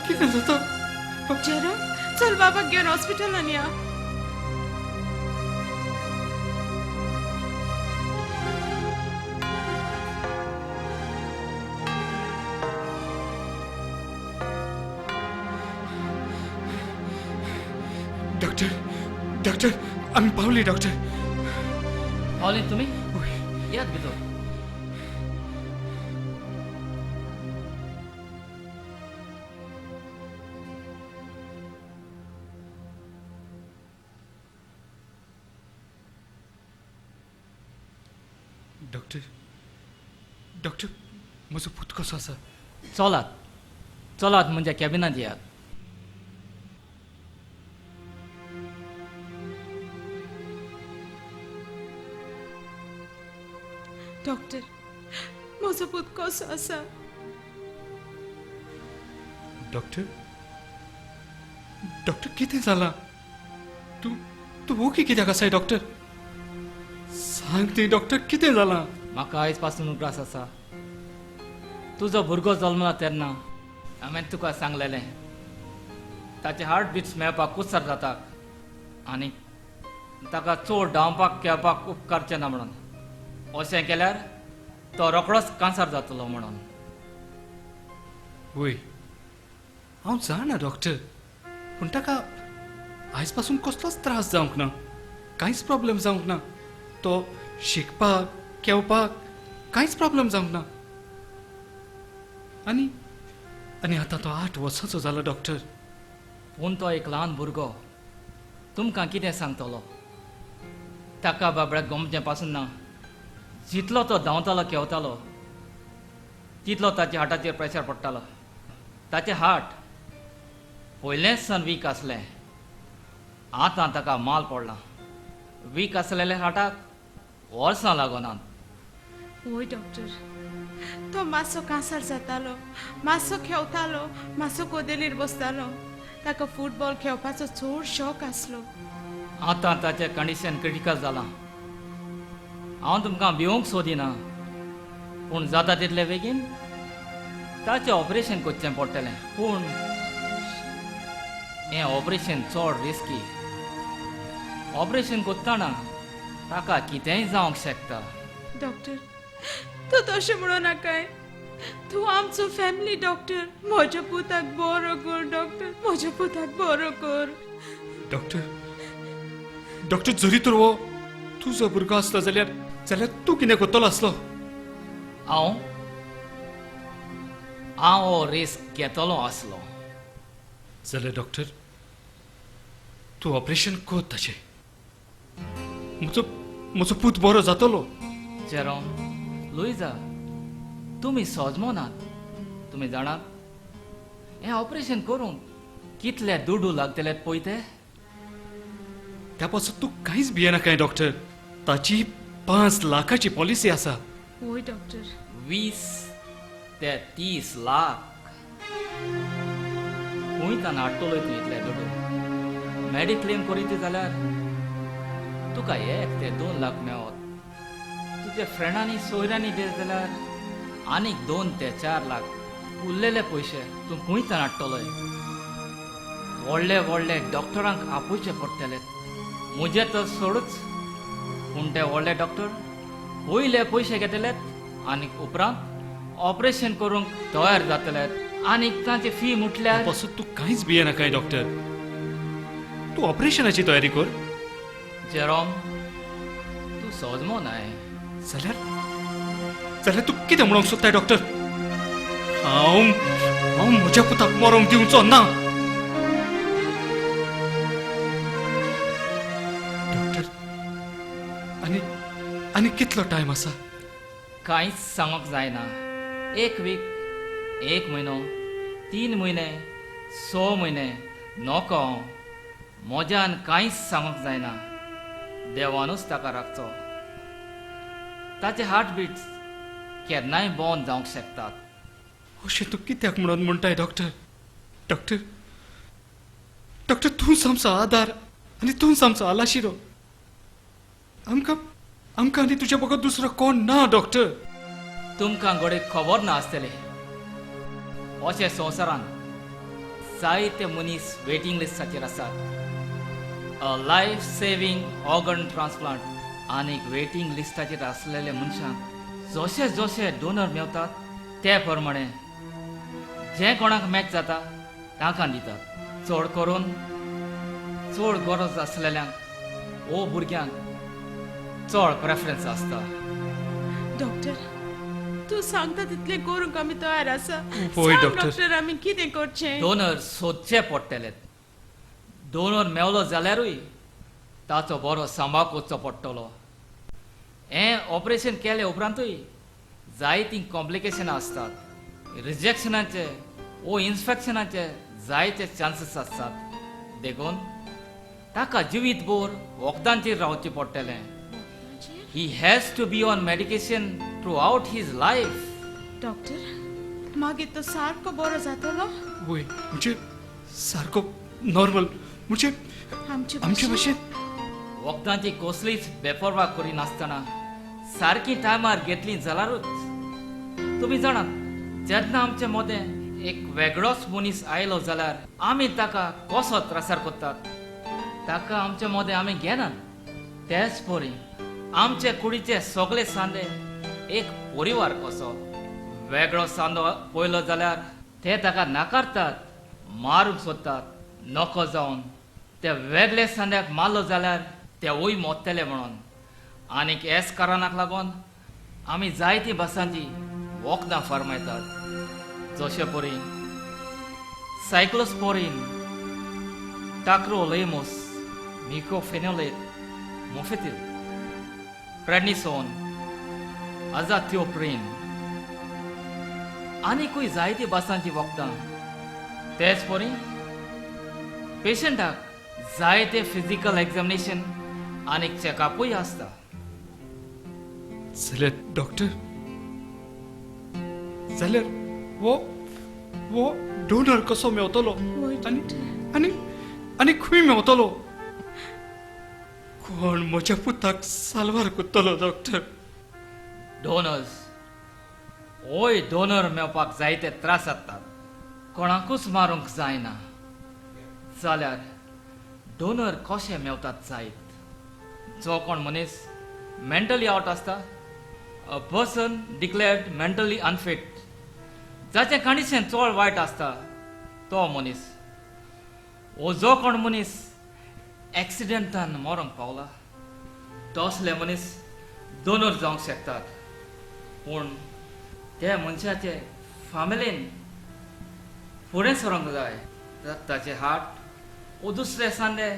कितें जाता? जेरोम, चल बाबाक घेवन हॉस्पिटलान या. डॉक्टर, डॉक्टर, आमी पावली डॉक्टर. पावली तुमी? यात भितर. डॉक्टर, डॉक्टर, म्हजो पूत कसो आसा? चलात चलात म्हणजे कॅबिनांत येयात. डॉक्टर, म्हजो पूत कसो आसा? डॉक्टर, डॉक्टर, कितें जालां? तूं तूं ओगी कित्याक आसाय डॉक्टर? सांग ती डॉक्टर, कितें जालां? म्हाका आयज पासून उगडास आसा, तुजो भुरगो जल्मला तेन्ना हांवें तुका सांगलेलें ताचे हार्ट बिट्स मेळपाक कुस्तार जाता आनी ताका चड धांवपाक खेळपाक उपकारचें ना म्हणून. अशें केल्यार तो रोखडोच कांसार जातलो म्हणून. वय, हांव जाणा डॉक्टर, पूण ताका आयज पासून कसलोच त्रास जावंक ना, कांयच प्रॉब्लम जावंक ना. तो शिकपाक खेळपाक कांयच प्रॉब्लम जावंक ना. आनी आनी आतां तो 8 वर्सांचो जालो डॉक्टर. पूण तो एक ल्हान भुरगो, तुमकां कितें सांगतलो? ताका बाबड्याक गमचें पासून ना. जितलो तो धांवतालो खेवतालो तितलो ताच्या हार्टाचेर प्रेशर पडटालो. ताचें हार्ट पयलेंच सान वीक आसलें, आतां ताका माल पडला. वीक आसलेल्या हार्टाक वर्सां लागनात. वय डॉक्टर, तो मातसो कांसार जातालो, मातसो खेवतालो, मातसो कोदेलीर बसतालो. ताका फुटबॉल खेळपाचो चड शौक आसलो. आतां ताचें कंडिशन क्रिटिकल जालां. हांव तुमकां भिवंक सोदिना, पूण जाता तितले बेगीन ताचें ऑपरेशन करचें पडटलें. पूण हें ऑपरेशन चड रिस्की. ऑपरेशन करतना ताका कितेंय जावंक शकता. डॉक्टर, तूं तशें म्हणूं नाकाय. तूं आमचो फॅमिली डॉक्टर. म्हज्या पुताक बरो कर डॉक्टर, म्हज्या पुताक बरो कर. डॉक्टर, डॉक्टर जरी तर हो तुजो भुरगो आसलो जाल्यार जाल्यार तूं कितें करतलो आसलो? हांव हांव हो रिस्क घेतलो आसलो. जाल्यार डॉक्टर तूं ऑपरेशन कर ताचें. म्हजो म्हजो पूत बरो जातलो. जेरोम, लुईजा, तुमी सोजमोनात. तुमी जाणात हें ऑपरेशन करूंक कितले दुडू लागतले पळय ते. त्या पासून तूं कांयच भियेनाकाय डॉक्टर. ताची 5 लाखाची पॉलिसी आसा. वय डॉक्टर, 20 ते 30 लाख खंय तान हाडटलो तूं इतले दुडू? मेडिक्लेम करीत जाल्यार तुका 1 ते 2 लाख मेवत. तुज्या फ्रेंडांनी सोयऱ्यांनी दिले जाल्यार आनीक 2 ते 4 लाख. उरलेले पयशे तूं खंय तान हाडटलोय? व्हडले व्हडले डॉक्टरांक आपोवचे पडटले. म्हजें तर सोडूच, पूण ते व्हडले डॉक्टर पयले पयशे घेतले आनी उपरांत ऑपरेशन करूंक तयार जातले. आनी तांची फी म्हटल्यार. पासून तूं कांयच भियेनाकाय डॉक्टर. तूं ऑपरेशनाची तयारी कर. जेरोम, तूं सोजमो नाय. जाल्यार जाल्यार तूं कितें म्हणूंक सोदताय डॉक्टर? हांव हांव म्हज्या पुताक मरोंक दिवचो ना. डॉक्टर, आनी आनी कितलो टायम आसा? कांयच सांगूंक जायना. 1 वीक, 1 म्हयनो, 3 म्हयने, 6 म्हयने, नको. म्हज्यान कांयच सांगूंक जायना. देवानूच ताका राखचो. ताचे हार्टबीट्स केन्नाय बंद जावंक शकतात. अशें तूं कित्याक म्हणून म्हणटाय डॉक्टर? डॉक्टर, डॉक्टर तूंच आमचो आदार आनी तूंच आमचो आलाशिरो. आमकां आमकां आनी तुज्या बगर दुसरो कोण ना डॉक्टर. तुमकां घडये खबर ना आसतलें, अशें संवसारांत जायते मनीस वेटींग लिस्टाचेर आसात. A life saving organ transplant आनीक वेटींग लिस्टाचेर आसलेले मनशांक जशे जशे डोनर मेवतात ते प्रमाणे जे कोणाक मॅच जाता तांकां दितात. चड करून चड गरज आसलेल्यांक वो भुरग्यांक चड प्रेफरन्स आसता. डॉक्टर, तूं सांगता तितलें करूंक आमी तयार आसा. पळय डॉक्टर, डॉक्टर आमी कितें करचें? डोनर सोदचे पडटले. डोनर मेवलो जाल्यारूय ताचो बरो सांबाळ करचो पडटलो. हें ऑपरेशन केले उपरांतूय जायतीं कॉम्प्लिकेशनां आसतात. रिजेक्शनाचे वो इन्फेक्शनाचे जायते चान्सीस आसतात. देखून ताका जिवीत भर वखदांचेर रावचें पडटलें. He has to be on medication throughout his life. Doctor, मागीर तो सारको बरो जातलो? वय, म्हणजे सारको नॉर्मल, म्हणजे आमचे भशेन. वखदांची कसलीच बेपर्वा करिनासतना सारकी टायमार घेतली जाल्यारूच. तुमी जाणात, जेन्ना आमचे मदें एक वेगळोच मनीस आयलो जाल्यार आमी ताका कसो त्रासार करतात, ताका आमचे मदें आमी घेनात. तेच परी आमचे कुडीचे सगळे सांदे एक परिवार कसो. वेगळो सांदो पळयलो जाल्यार ते ताका नाकारतात, मारूंक सोदतात. नको जावन ते वेगळे सांद्याक मारलो जाल्यार तेवूय मोत्तले म्हणून. आनीक हेच कारणाक लागून आमी जायती भासांची वखदां फर्मायतात, जशे परी सायक्लोस्पोरीन, टाक्रोलेमोस, मिकोफेनोलेट, मोफेतील. प्रेडनिसोन, अजाथिओप्रिन आनीकूय जायती भासांची वखदां. तेच परी पेशंटाक जायते फिजिकल एग्जामिनेशन आनी चॅकअपूय आसता. जाल्यार डॉक्टर, जाल्यार वो वो डोनर कसो मेवतलो आनी आनी आनी खंय मेवतलो? कोण म्हज्या पुताक साल्वार करतलो डॉक्टर? डोनर्स, होय डोनर मेळपाक जायते त्रास जातात. कोणाकूच मारूंक जायना जाल्यार डोनर कशे मेवतात जायत? जो कोण मनीस मेंटली आवट आसता, a person declared mentally unfit, जाचें कंडिशन चड वायट आसता तो मनीस, वो जो कोण मनीस एक्सिडेंटान मरोंक पावला तसले मनीस डोनर जावंक शकतात. पूण त्या मनशाचे फामिलीन फुडें सरोंक जाय ताचे हार्ट वो दुसरे सांदे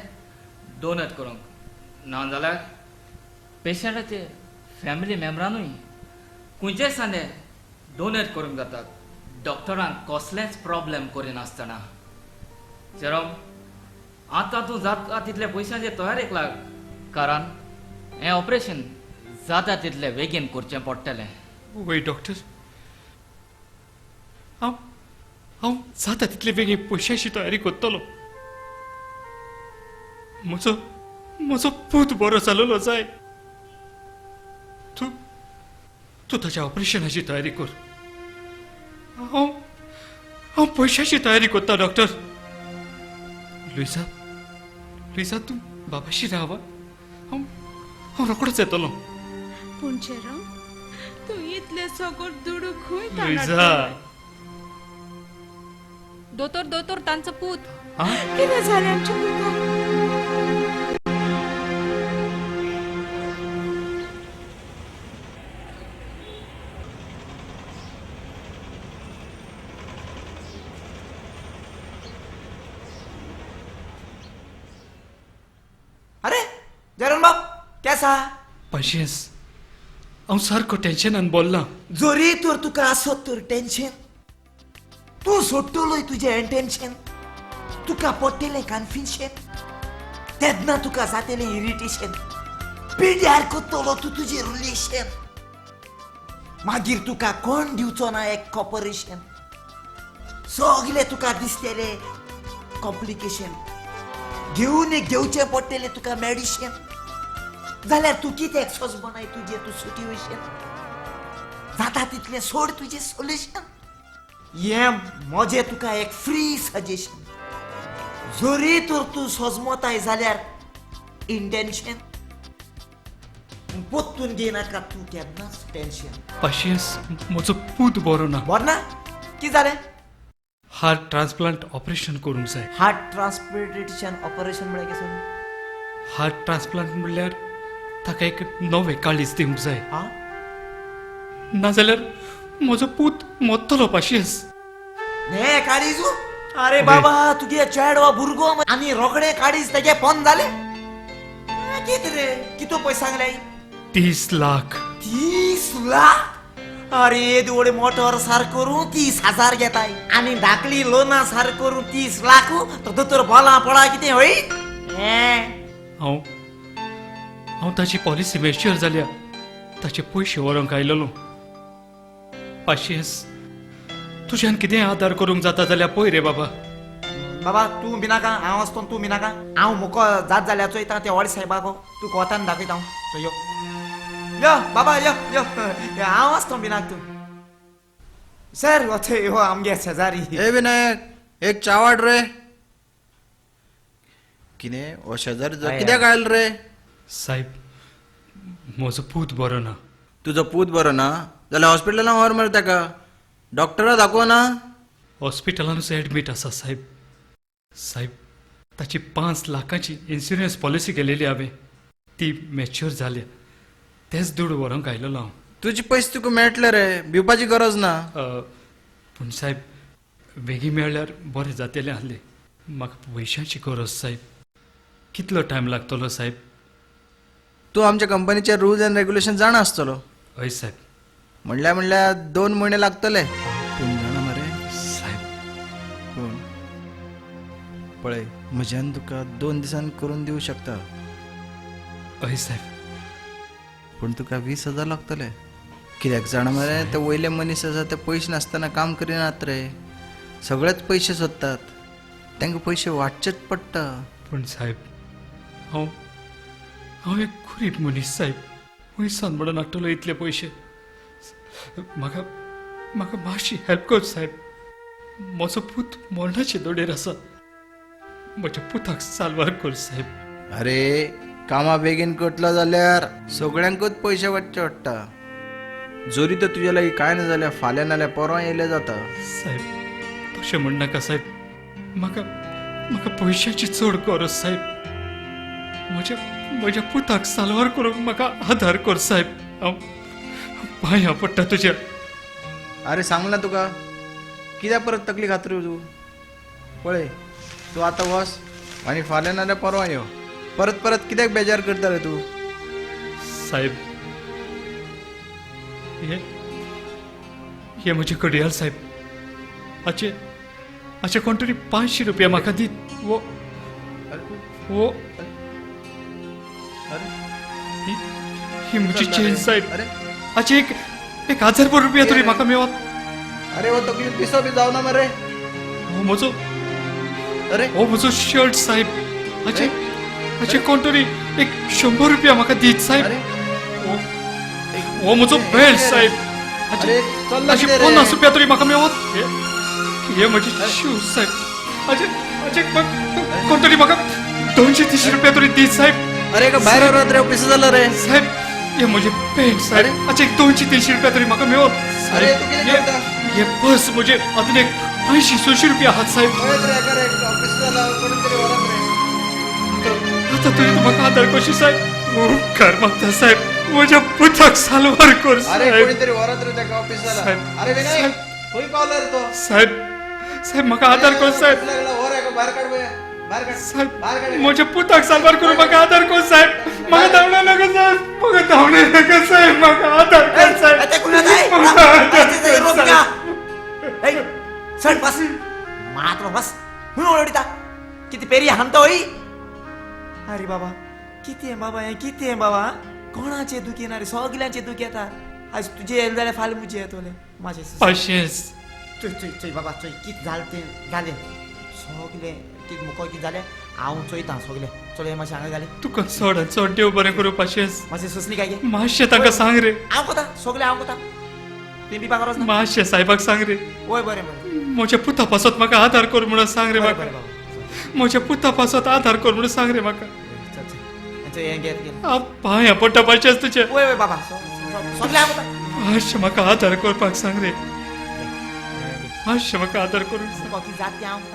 डोनेट करूंक, ना जाल्यार पेशंटाचे फॅमिली मेंबरानूय खंयचेय सांदे डोनेट करूंक जातात डॉक्टरांक कसलेंच प्रॉब्लेम करिनासतना. जेरोम, आतां तूं जाता तितले पयशांचे तयारेक लाग, कारण हें ऑपरेशन जाता तितले बेगीन करचें पडटलें. वय डॉक्टर, हांव हांव जाता तितले बेगीन पयशांची तयारी करतलो. म्हजो म्हजो पूत बरो जालोलो जाय. तूं तूं ताच्या ऑपरेशनाची तयारी कर. हांव हांव पयशांची तयारी करता डॉक्टर. लुईसा, लुईसा, तूं बाबाशी राव. हांव हांव रोखडोच येतलो. पूण जेरोम, तूं इतले सगळो दुडू खंय लुईसा. दोतोर, दोतोर, तांचो पूत. कितें जालें आमच्या पुताक? अरे जेरोम बाब, केसा? पाशियेंस, हांव सारको टेन्शनान बोल्लां. जरी तर तुका आसत तर टेन्शन, तूं सोडटलोय तुजें टेन्शन, तुका पडटलें कन्फ्युजन, तेन्ना तुका जातलें इरिटेशन, पिड्यार करतलो तूं तुजें रिलेशन, मागीर तुका कोण दिवचो ना एक कॉपरेशन, सगलें तुका दिसतलें कॉम्प्लिकेशन, घेवन एक घेवचें पडटलें तुका मेडिशन, जाल्यार तूं कित्याक सोजमनाय तुजें तूं सिट्युएशन, जाता तितलें सोड तुजें सोल्युशन. हें म्हजें तुका एक फ्री सजेशन. जरी तर तूं सोजमताय जाल्यार इंटेन्शन पोत्तून घेयनाका तूं केन्नाच टेन्शन. पाशियेंस, म्हजो पूत बरो ना. बरो ना? कितें जालें? हार्ट ट्रान्सप्लांट ऑपरेशन करूंक जाय. हार्ट ट्रान्सप्लांटेशन ऑपरेशन म्हळ्यार कितें? हार्ट ट्रान्सप्लांट म्हणल्यार ताका एक नवें काळीज दिवंक जाय. नाजाल्यार म्हजो पूत मरतलो पाशियेंस. हें काळीज? अरे बाबा, तुगे चेडवा भुरगो आनी रोखडें काळीज तेगे पोन जालें? कितें रे, कितू पयशे सांगले? 30 लाख. 30 लाख? अरे येदी मोटर सार करून 30,000 घेताय आनी धाकली लोना सार करून 30 लाख. तो दोतोर बोला पळा कितें होय? हांव हांव ताची पॉलिसी मॅच्युअर जाल्या ताचे पयशे व्हरूंक आयलेलो. पाशियेंस, तुज्यान कितेंय आदार करूंक जाता जाल्यार पळय रे बाबा. बाबा तूं भिनाका, हांव आसतो तूं भिनाका. हांव मुको जात जाल्यार चोयता ते व्हड साहेबाक, तूं कोतान दाखयता हांव. यो यो बाबा, यो यो, हांव आसतो भिनाक तूं. सर वचय हो आमगे शेजारी. ए विनायक, एक चावाड रे. कितें हो शेजारी कित्याक आयल रे? साहेब, म्हजो पूत बरो ना. तुजो पूत बरो ना जाल्यार हॉस्पिटलान व्हर मरे ताका, डॉक्टरा दाखोव ना. हॉस्पिटलानूच एडमीट आसा साहेब. साहेब, ताची 5 लाखांची इन्शुरन्स पॉलिसी केलेली हांवें, ती मॅच्युअर जाल्या, तेच दुडू व्हरूंक आयलेलो हांव. तुजे पयशे तुका मेळटले रे, भिवपाची गरज ना. पूण साहेब, बेगीन मेळ्ळ्यार बरें जातलें आसलें. म्हाका पयशांची गरज साहेब. कितलो टायम लागतलो साहेब? तूं आमच्या कंपनीचे रुल्स अँड रेग्युलेशन जाणा आसतलो. हय साहेब. म्हणल्यार म्हणल्यार 2 म्हयने लागतले. पूण जाणा मरे साहेब, पूण पळय म्हज्यान तुका 2 दिसान करून दिवं शकता. हय साहेब. पूण तुका 20,000 लागतले. कित्याक जाणा मरे, ते वयले मनीस आसा ते पयशे नासतना काम करिनात रे, सगळेच पयशे सोदतात, तांकां पयशे वांटचेच पडटा. पूण साहेब हांव हांव एक गरीब मनीस साहेब, पयसान म्हणून हाडटलो इतले पयशे? म्हाका म्हाका मातशी हेल्प कर साहेब. म्हजो पूत मरणाचे दोडेर आसा, म्हज्या पुताक साल्वार कर साहेब. अरे कामां बेगीन करतलो जाल्यार सगळ्यांकूच पयशे वांटचे पडटा. जरी तर तुज्या लागीं कांय ना जाल्यार फाल्यां नाल्यार परवां येयले जाता. साहेब तशें म्हणनाका साहेब, म्हाका म्हाका पयशाची चड गरज साहेब. म्हज्या म्हज्या पुताक साल्वार करूंक म्हाका आदार कर साहेब, हांव पांयां पडटा तुज्या. अरे सांगला तुका, कित्याक परत तकली खात रे तूं? पळय तूं आतां वच आनी फाल्यां नाल्यार परवां यो. परत परत कित्याक बेजार करता रे तूं? साहेब हे हे म्हजें घडयाळ साहेब, हाचे हाचे कोण तरी 500 रुपया म्हाका दीत. वो वो ही म्हजी चेन साहेब, हाचे एक 1000 रुपया तरी म्हाका मेवत. अरे हो तकली पिसो बी जावना मरे. हो म्हजो, अरे हो म्हजो शर्ट साहेब, हाचे हाचे कोण तरी एक 100 रुपया म्हाका दीत साहेब. हो म्हजो बेल्ट साहेब, हाचे 50 रुपया तरी म्हाका मेवत. हे म्हजे शूज साहेब, हाचे हाचे कोण तरी म्हाका 200-300 रुपया तरी दीत साहेब. अरे भायर व्हरात रे, पिसो जालो रे साहेब. हे म्हजे पॅन्ट साहेब, हाचे 200-300 रुपया तरी म्हाका मेवत. अरे तूं कितें करता? हे पर्स म्हजे अजून एक 80-100 रुपया आहात साहेब. आतां तुवें म्हाका आदार कशी साहेब? उपकार मागता साहेब, म्हज्या पुताक साल्वार कर साहेब. साहेब साहेब म्हाका आदार कर साहेब. साहेब म्हज्या पुताक साल्वार करूं म्हाका आदार कर साहेब. म्हाका धांवडे नाका साहेब, म्हाका धांवडे नाका साहेब, म्हाका आदार कर साहेब. सर बस मात्र बस हुन ओरडता किती पेरी हाणता होई. अरे बाबा कितें बाबा हें, कितें बाबा? कोणाचें दुख येना रे, सगल्यांचें दुख येता. आज तुजें येयलें जाल्यार फाल्यां म्हजें येतलें. म्हाजें पाशेंस. चोय चोय चोय बाबा चोय कितें जालें तें जालें सगलें. कितें मुको कितें जालें हांव चोयता सगलें. चल हें मातशें हांगा घालें. तुका चड चड देव बरें करूं पाशेंस. मातशें सोंसली काय गे? मातशें तांकां सांग रे. हांव कोता सगलें हांव कोता, तुवें बिपा गरज ना. मातशें सायबाक सांग रे. वय बरें बरें. म्हज्या पुता पासत म्हाका आदार कर म्हणून सांग रे म्हाका. म्हज्या पुता पासत आदार कर म्हणून सांग रे म्हाका. पांयां पडटा पाशेंस तुजे. वय वय बाबा सगलें हांव कोता. मातशें म्हाका आदार करपाक सांग रे, मातशें म्हाका आदार करूंक सांग. कितें जाता तें हांव कोता.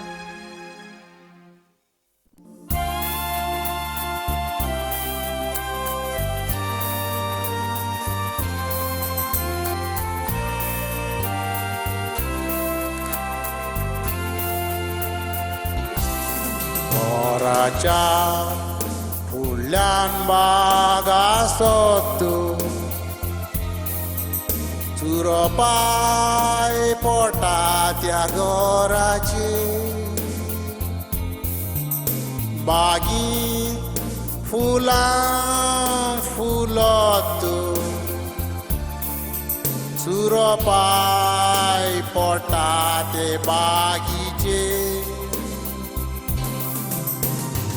घराच्या फुडल्यान बाग आसत, चुरपाय पोटा त्या घराचे, बागीत फुलां फुलत, चुरपाय पोटा ते बागीचे.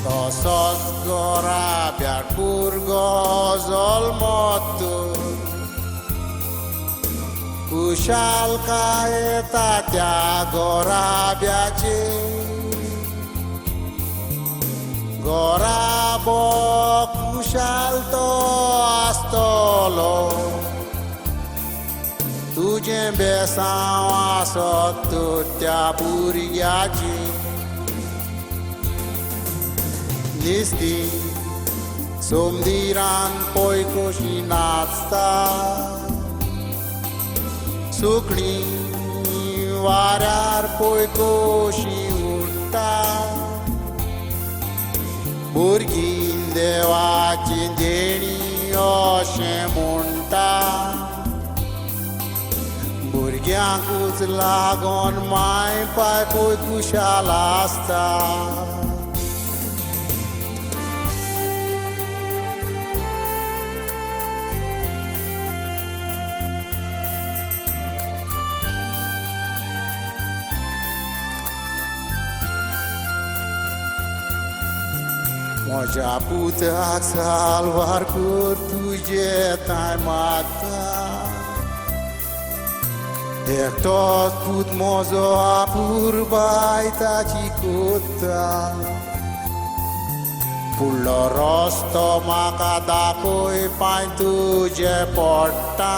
तसोच घराब्यार भुरगो जल्मत, खुशालकाय येता त्या घराब्याचे. घराबो खुशाल तो आसतलो, तुजें बेसांव आसत त्या भुरग्याचें. निस्ती सोमदिरान पय कशी नाचता, सुकणीं वाऱ्यार पय कशी उडटा, भुरगीं देवाची देणी पडटा. भुरग्यांकूच लागोन माय पायपूय खुशाल आसता. म्हज्या पुताक साल्वार कर तुजे तांय मागता. एकटोच पूत म्हजो आपुरबाय ताची कोत्ता. फुडलो रस्तो म्हाका दाखय पांय तुजे पडटा.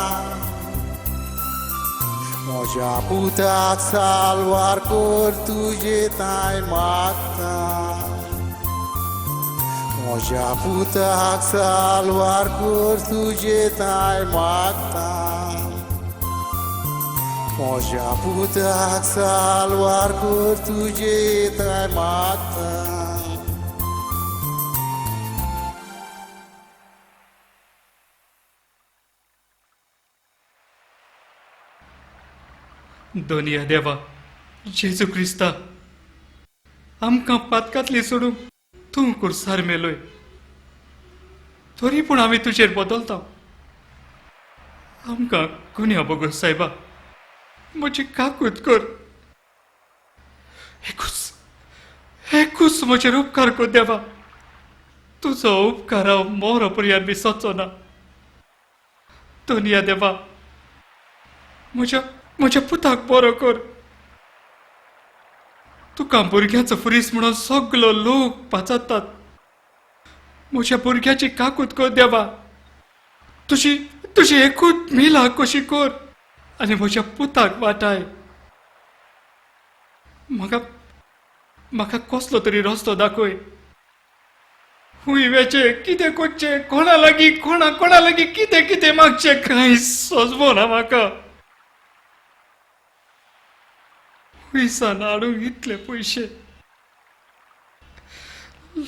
म्हज्या पुताक साल्वार कर तुजे तांय मागता. म्हज्या पुताक साल्वार कर तुजे तांय मागता. म्हज्या पुताक साल्वार कर तुजे तांय मागता. दोनया देवा जेजू क्रिस्ता, आमकां पातकांतली सोडूंक तूं कुर्सार मेलोय, तरी पूण आमी तुजेर बदलता. आमकां गुन्या बगर सायबा म्हजी काकूत कर. एकूच एकूच म्हजेर उपकार कर देवा. तुजो उपकार हांव मोरो पर्यंत विसरचो ना. दोनया देवा म्हज्या म्हज्या पुताक बरो कर. तुका भुरग्याचो फुरीस म्हणून सगलो लोक पाचारतात. म्हज्या भुरग्याची काकूत कर देवा. तुजी तुजी एकूच मिला कशी कर आनी म्हज्या पुताक वाटाय. म्हाका म्हाका कसलो तरी रस्तो दाखय. खूंय वेचें, कितें करचें, कोणा लागीं कोणा कोणा लागीं कितें कितें मागचें कांय सोजमना म्हाका. पयसान हाडूंक इतले पयशे.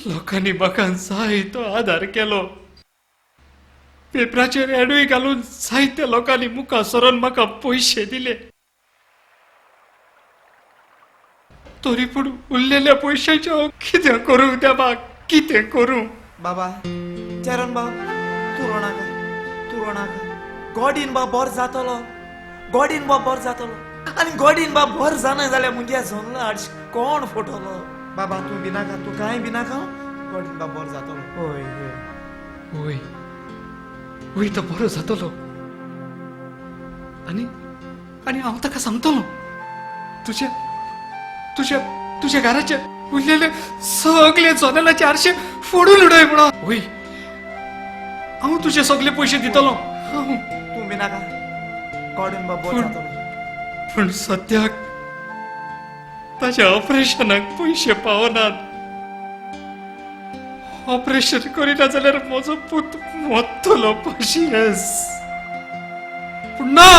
लोकांनी म्हाका जायतो आदार केलो. पेपराचेर एडूय घालून जायत्या लोकांनी मुखार सरून म्हाका पयशे दिले. तरी पूण उरलेल्या पयशांचें हांव कितें करूं देवा, कितें करूं? बाबा चरण बाब, तूं रोनाका, तूं रोनाका. गॉडीन बाब बरो जातलो, गॉडीन बाब बरो जातलो. आनी गॉडीन बाब बरो जाना जाल्यार मुगे सोनला हाडशी कोण फोटलो. बाबा तूं भिनाका, तूं कांय भिनाका. गॉडीन बाब बरो जातलो. हय हय हय हय, तो बरो जातलो. आनी आनी हांव ताका सांगतलो तुज्या तुज्या तुज्या घराचे उरलेले सगळे जनेलाचे आरशे फोडून उडय म्हणून. हय, हांव तुजे सगळे पयशे दितलो. तूं भिनाका, गॉडीन बाब बरो जातलो. पूण सद्याक ताच्या ऑपरेशनाक पयशे पावनात. ऑपरेशन करिना जाल्यार म्हजो पूत मरतलो पाशियेंस. पूण ना,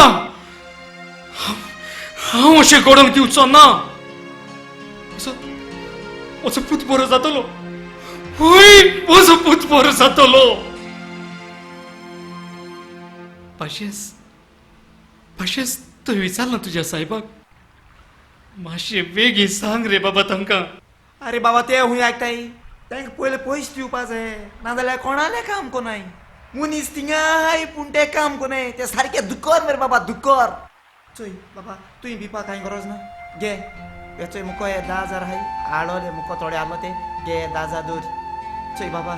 हांव अशें घडोवंक दिवचो ना. म्हजो पूत बरो जातलो. हय, म्हजो पूत बरो जातलो. पाशियेंस पाशियेंस, तुवें विचारलां तुज्या सायबाक? मातशें बेगीन सांग रे बाबा तांकां. आरे बाबा ते खूंय आयकताय? तांकां पयले पयशे दिवपा जाय, नाजाल्यार कोणालें काम कोनाय. मनीस थिंगाय पूण ते काम कोनाय. ते सारके दुकर मरे बाबा, दुकर. चोय बाबा, तुवें भिवपा कांय गरज ना. घे हे चोय, मुको हे 10,000 आहाय हाडले मुको थोडे हाडलो ते. घे 10,000 दवर. चोय बाबा,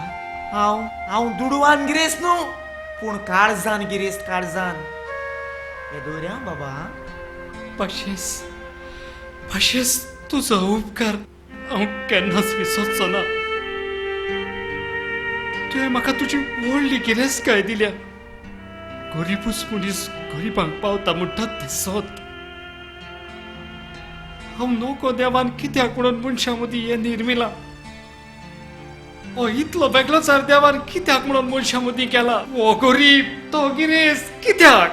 हांव हांव दुडवान गिरेस्त न्हू, पूण काळजान गिरेस्त, काळजान. हे दवर आं बाबा. पाशियेंस पाशियेंस, तुजो उपकार हांव केन्नाच विसरचो ना. तुवें म्हाका तुजी व्हडली गिरेस्तकाय दिल्या. गरिबूच मनीस गरिबांक पावता म्हणटात तें सत. हांव नको देवान कित्याक म्हणून मनशां मदीं हें निर्मिलां. हो इतलो वेगळोचार देवान कित्याक म्हणून मनशां मदीं केला. हो गरीब तो गिरेस्त कित्याक?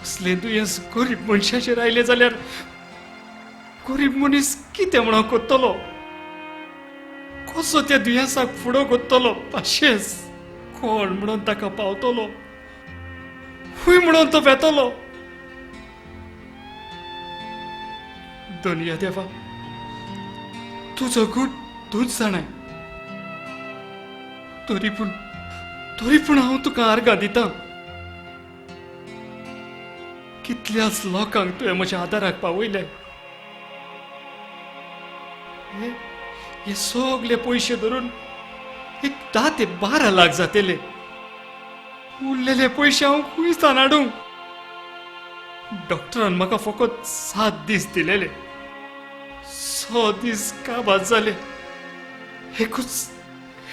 असलें दुयेंस गरीब मनशाचेर आयलें जाल्यार गरीब मनीस कितें म्हणून करतलो? कसो त्या दुयेंसाक फुडो करतलो? पाशियेंस, कोण म्हणून ताका पावतलो, खूंय म्हणून तो वेतलो? दुनिया देवा, तुजो गूट तूंच जाणाय. तरी पूण हांव तुका आर्गां दितां. कितल्याच लोकांक तुवें म्हज्या आदाराक पावयले. हे सगळे पयशे धरून एक 10 ते 12 लाख जातले. उरलेले पयशे हांव खंयसान हाडूं? डॉक्टरान म्हाका फकत 7 दीस दिलेले. 6 दीस काबार जाले.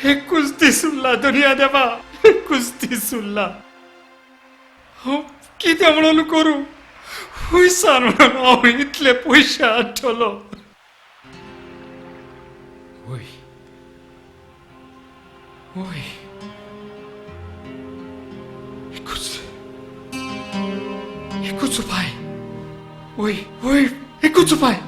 एकूच दीस उरला दुनिया देवा, एकूच दीस उरला. हांव कितें म्हणून करूं? खंयसान म्हणून हांव इतले पयशे हाडटलो? वय वय, एकूच उपाय. वय वय, एकूच उपाय.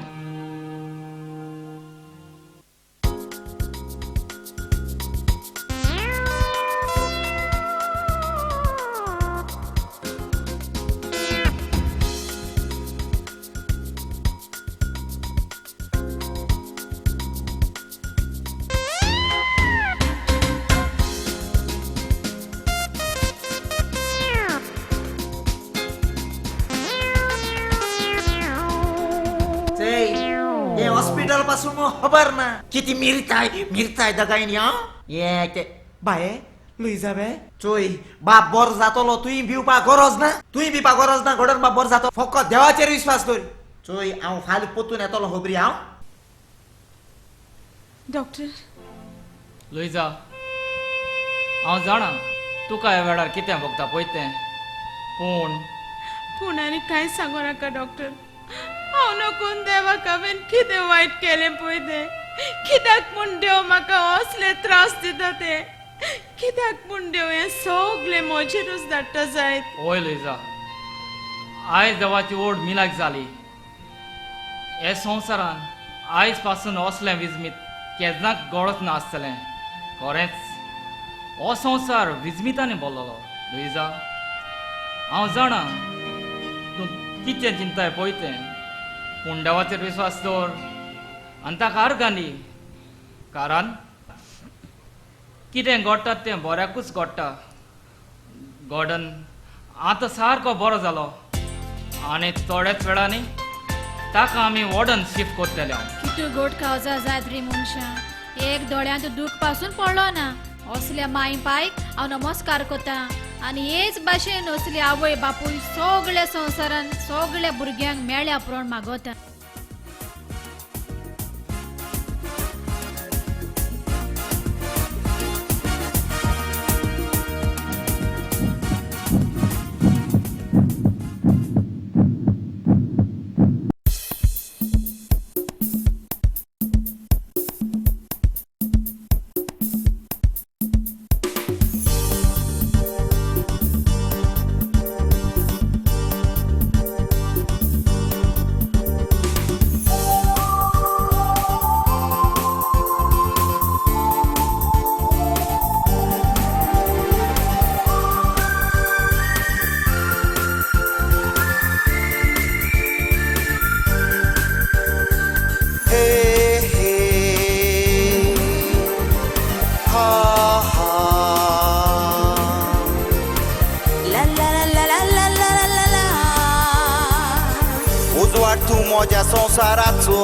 खबर ना किती मिरताय मिरताय दगायनी. हां ये ते बाये लुईजा बे चोय बाप बरो जातलो. तुंय भिवपाक गरज ना, तुंय भिवपाक गरज ना. घडोवन बाप बरो जातो, फकत देवाचेर विश्वास दवर. चोय हांव फाल्यां पोतून येतलो खबरी. हांव डॉक्टर लुईजा, हांव जाणा तुका ह्या वेळार कितें भोगता पळय तें, पूण पूण आनी कांय सांगू नाका डॉक्टर. हांव नकून देवाक हांवें कितें वायट केलें पळय तें. कित्याक म्हूण देव म्हाका असले त्रास दिता ते? कित्याक म्हूण देव हें सगळें म्हजेरूच धाडटा जायत? हय लुईजा, आयज देवाची ओड मिलाक जाली. हे संवसारान आयज पासून असलें विजमीत केन्नाच गळच ना आसतलें. खरेंच हो संवसार विजमितांनी भरलेलो. लुईजा, हांव जाणा तूं कितें चिंताय पळय तें, पूण देवाचेर विस्वास दवर आनी ताका आर्गां दी. कारण कितें घडटा तें बऱ्याकूच घडटा. गॉर्डन आतां सारको बरो जालो आनी थोड्याच वेळांनी ताका आमी वॉर्डन शिफ्ट करतले. कितू गोड खावजा जायत रे मनशां, एक दोळ्यांत दूख पासून पडलो ना. असल्या माय पायक हांव नमस्कार करता आनी हेच भाशेन असली आवय बापूय सगळ्या संवसारान सगळ्या भुरग्यांक मेळ्या प्रण मागता. म्हज्या संवसाराचो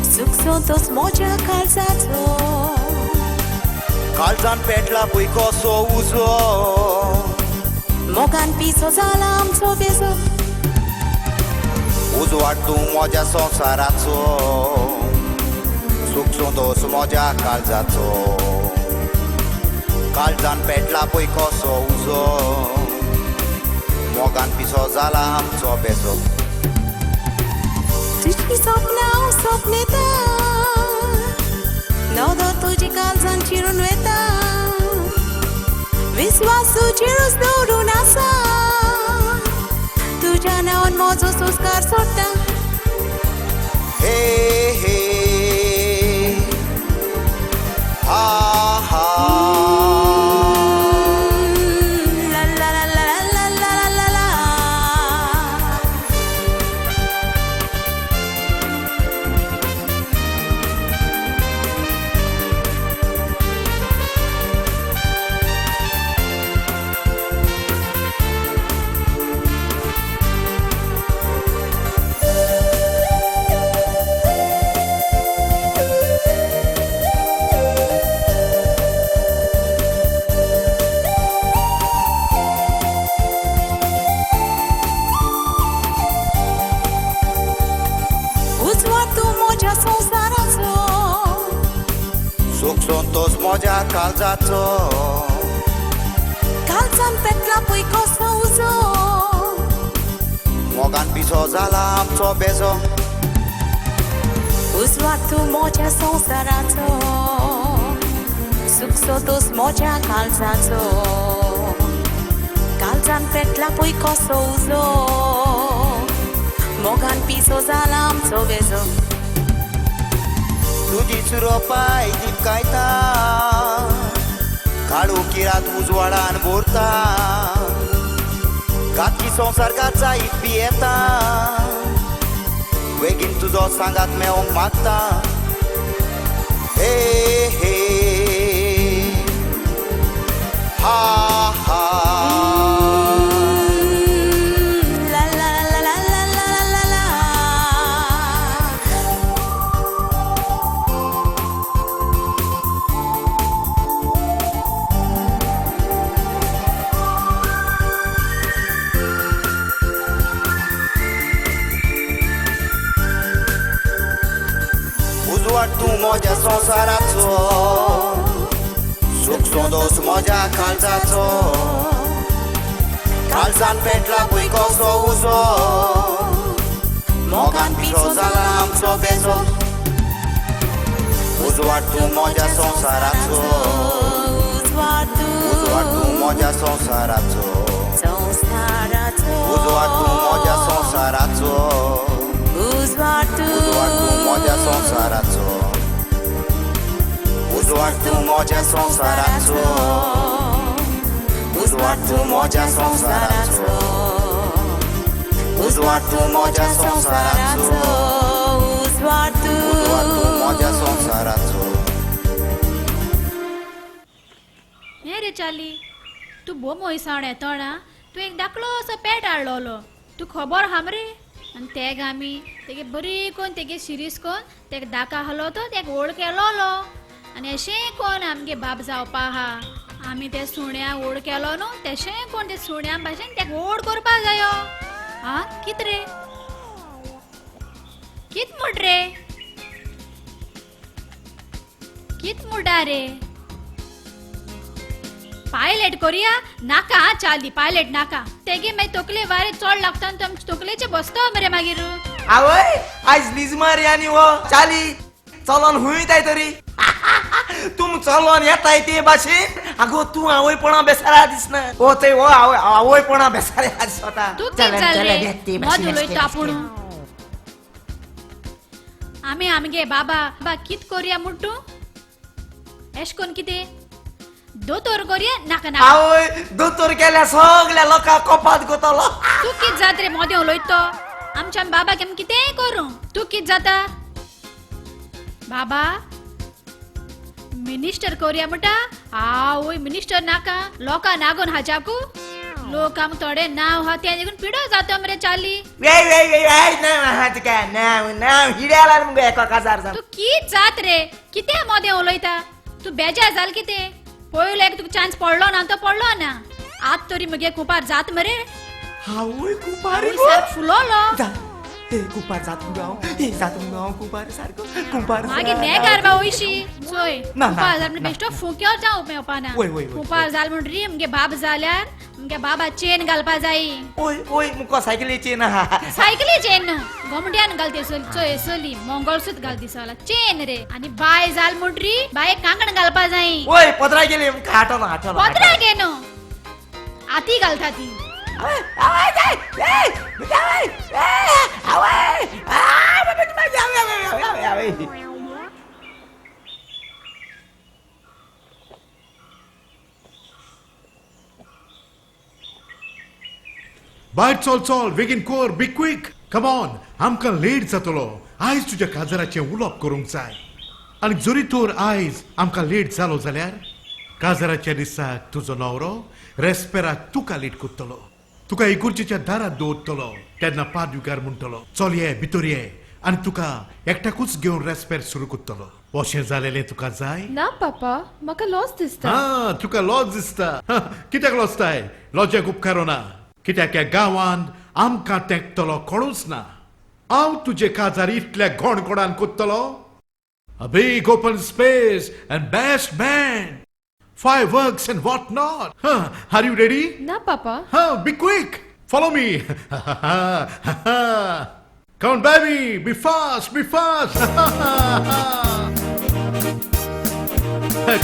सुख संतोष म्हज्या काळजाचो, काळजान पेटला पळय कसो उजो, मोगान पिसो जाला आमचो बेजो. उजवाड तूं म्हज्या संवसाराचो सुख संतोष म्हज्या काळजाचो, काळजान पेटला पळय कसो उजो, मोगान पिसो जाला आमचो बेजो. तुजी सपनां हांव सपनेता, नदर तुजी काळजान चिरून वता, विस्वास तुजेरूच दवरून आसा, तुज्या नांवान म्हजो संस्कार सोडटा. हे हे हा हा. मोज्या काळजाचो. कालसान पेटला पळय कसो उजो. मोगान पिसो जाला आमचो बेजो. उजवाड तूं मोज्या संवसाराचो, सुखसो दोस मोज्या काळजाचो. कालसान पेटला पळय कसो उजो, मोगान पिसो जाला आमचो बेजो. तुजी चुरोपाय दिपकायता, काळू किरात उजवाडान भरता. गातकी संवसार जायत पियेता, बेगीन तुजो सांगात मेवंक मागता. हे हे हा हा. तूं मोज्या संवसाराचो, सुख सोदोस मोज्या काळजाचो. काळजान पेटला पळय कसो उजो, मोगान पिसो जाला आमचो बेजो. उजवाड तूं मोज्या संवसाराचो, उजवाड तूं मोज्या संवसाराचो, उजवाड तूं मोज्या संवसाराचो, उजवाड तूं मोज्या संवसाराचो, उजवाड तूं मोज्या संवसाराचो, उजवाड तूं मोज्या संवसाराचो, उजवाड तूं मोज्या संवसाराचो, उजवाड तूं मोज्या संवसाराचो. हे रे चाली, तूं भोव मोयसाण येतोणा. तूं एक धाकलो असो पेट हाडलोलो, तूं खबर आहा मरे? आनी तेग आमी तेगे बरी कोन्न तेगे शिरीस कोन्न तेका दाका आहलो तो तेका व्हड केलोलो. आनी अशें कोन्न आमगे बाप जावपा आहा. आमी ते सुण्या व्हड केलो न्हू, तेशें कोन्न ते सुण्या भाशेन तेका व्हड करपा जायो. आं कित रे, कित म्हूट रे, कित मुड्डा रे? पायलट कोरिया नाका चाली, पायलट नाका. तेगे मागीर तकले वारे चड लागता आनी आमचे तकलेचे बसता मरे मागीर. आवय आयज लिजमारी आनी हो चाली चलोन हुंयताय तरी. तुम चलोन येताय ते भाशेन. आगो तूं आवयपणा बेसारा दिसना. हो थंय हो आवयपणा बेसारे दिसता. तूं कितें जालें मद उलयता आपूण. आमी आमगे बाबा बा कित कोरिया म्हूण तूं एश कोन कितें दोतोर कोरिया नाका नाका. आवय दोतोर केल्या सगळ्या लोकांक कोपात गोतलो. तूं कित जात रे मोदें उलयतो? आमच्या बाबाक आमी कितेंय करूं, तूं कित जाता? बाबा मिनिस्टर कोरिया म्हणटा. आवय मिनिस्टर नाका, लोकां नागोन हाच्याकू लोक आम थोडे नांव आहा तें देखून पिडो जाता मरे चाली. तूं कित जात रे, कितें मोदें उलयता? तूं बेजार जाल कितें? पयलो एक तुका चान्स पडलो ना तो पडलो ना. आत तरी मगे कुपार जात मरे. आवय कुपार फुलोलो कुपार जात मुगो हांव, जात मुगो हांव कुपार सारको कुपार. मागीर नेगार बा वयशी चोय कुपार जाल म्हण बेश्टो फुक्यार जावं मेवपा ना. कुपार जाल म्हण री मगे बाब जाल्यार मगे बाबा चेन घालपा जायी. ओय ओय मुको सायकली चेन आहा. सायकली चेन न्हू, गोमट्यान घालती चोय चली मंगळसूत घालती सगळा चेन रे. आनी बाय जाल म्हण री बाये कांकण घालपा जायी. ओय पदरा गेली मुका आठवलो आठवलो. पदरा गे न्हू आती घालता ती. बाय चल चल बेगीन कर, बी क्विक, कम ऑन, आमकां लेट जातलो. आयज तुज्या काजराचें उलोवप करूंक जाय. आनी जरी तर आयज आमकां लेट जालो जाल्यार काजराच्या दिसाक तुजो न्हवरो रेस्पेराक तुका लेट करतलो, तुका इगुर्जेच्या दारात दवरतलो. तेन्ना पादविगार म्हणटलो चल ये भितर ये, आनी तुका एकट्याकूच घेवन रेस्पेर सुरू करतलो. अशें जालेलें तुका जाय? ना पापा, म्हाका लॉस दिसता. हा, तुका लॉस दिसता? कित्याक लॉसताय? लॉज्याक उपकारना. कित्याक ह्या गांवांत आमकां तेंकतलो कोणूच ना. हांव तुजे काजार इतल्या गोणगोणान कोत्तलो, A big open space and best band, fireworks and what not. Are you ready? ना पापा. Be quick, follow me. Come on baby, be fast, be fast.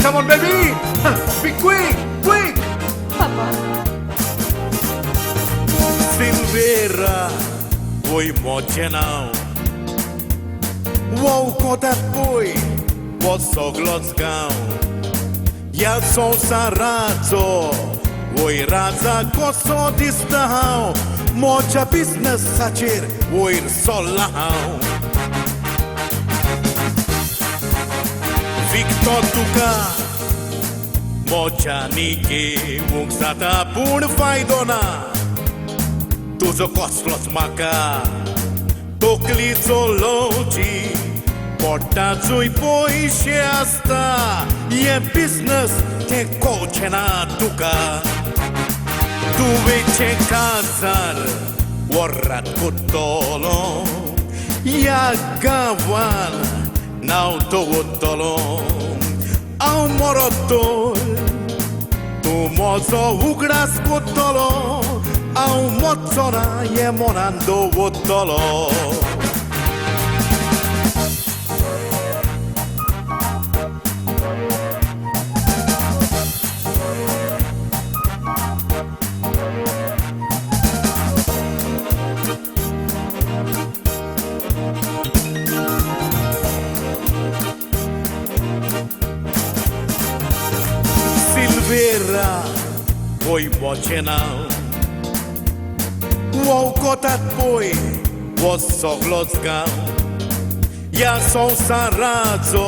Come on baby, be quick, quick. Papa. Silvera वय म्हजें नांव, वो कोतात पळय हो सगलोच गांव. ह्या संवसाराचो वय राजा कसो दिसता हांव, म्हज्या बिजनसाचेर वयर सरला हांव. विकतो तुका म्हज्यानी घेवंक जाता पूण फायदो ना तुजो कसलोच म्हाका. तकली चलोवची पोटाचूय पयशे आसता, हें बिजनस तें कळचें ना तुका. तुवेचें काजार वरात कोत्तलो, ह्या गांवान नांव दवरतलो. हांव मरत तर तूं म्हजो उगडास कोत्तलो, हांव मरचो ना हें मनान दवरतलो. सिल्वेरा वय म्हजें नांव, वो कोतात पळय हो सगलोच गांव. ह्या संवसाराचो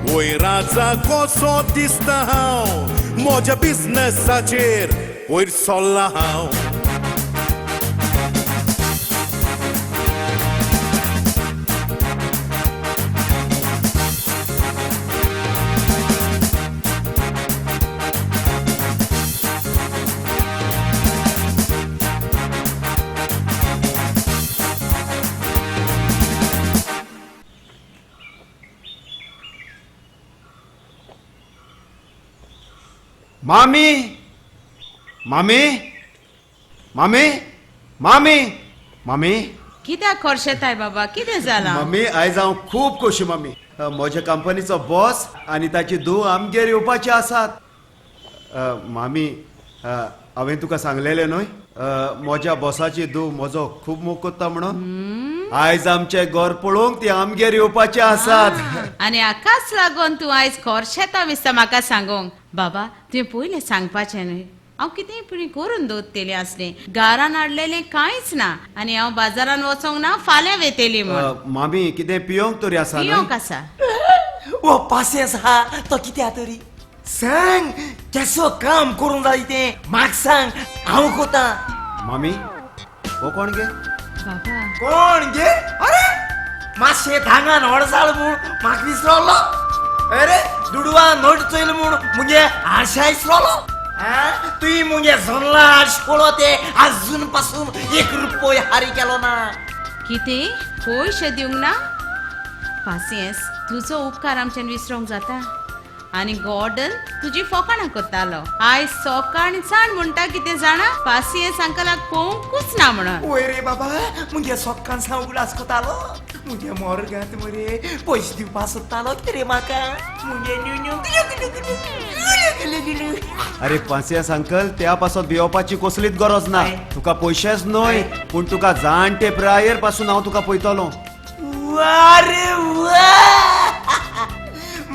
वय राजा कसो दिसता हांव, म्हज्या बिजनसाचेर वयर सरला हांव. मामी, मामी, मामी, मामी, मामी. कित्याक खर्शेताय बाबा, कितें जालां? मामी आयज हांव खूब खोशी मामी. म्हज्या कंपनीचो बॉस आनी ताची धूव आमगेर येवपाची आसात. मामी हांवें तुका सांगलेलें न्हय म्हज्या बॉसाची धूव म्हजो खूब मोग कोत्ता म्हणून. आयज आमचें घर पळोवंक ती आमगेर येवपाची आसात. आनी हाकाच लागून तूं आयज खर्शेता दिसता म्हाका सांगूंक. बाबा तुवें पयलें सांगपाचें न्हय, हांव कितेंय पुणी करून दवरतलें आसलें. घरान हाडलेलें कांयच ना आनी हांव बाजारान वचोंक ना, फाल्यां वेतेली म्हूण. मामी कितें पियोंक तरी आसा? पियोंक आसा. ओ पासियेंस आहा तो कित्या तरी सांग, केसो काम करूंक जाय तें म्हाका सांग, हांव कोता. मामी हो कोण गे? बाबा कोण गे? अरे मातशें थांगान हडसाळ म्हूण म्हाका विसरलो? अरे दुडवा नोट चोयल म्हूण मुगे आरशा विसरलो? तुवें मुगे जनला आरश पळो ते आजून पासून एक रुपय हारी केलो ना. कितें पयशे दिवंक ना? पासियेंस तुजो उपकार आमच्यान विसरोंक जाता. आनी गॉर्डन तुजी फोकाणां करतालो आयज सकाळच्यान म्हणटा कितें जाणा, पासियेंस अंकलाक पळोवंकूच ना म्हणून. वय रे बाबा मुगे सकाळच्यान उगडास करतालो, मुगे मोरगांत मरे पयशे दिवपा सोदतालो कितें रे म्हाका. मुगे न्यू न्यू. अरे पासियेंस अंकल त्या पासत भियोवपाची कसलीच गरज ना. तुका पयशेच न्हय पूण तुका जाणटे प्रायेर पासून हांव तुका पळयतलो. अरे वा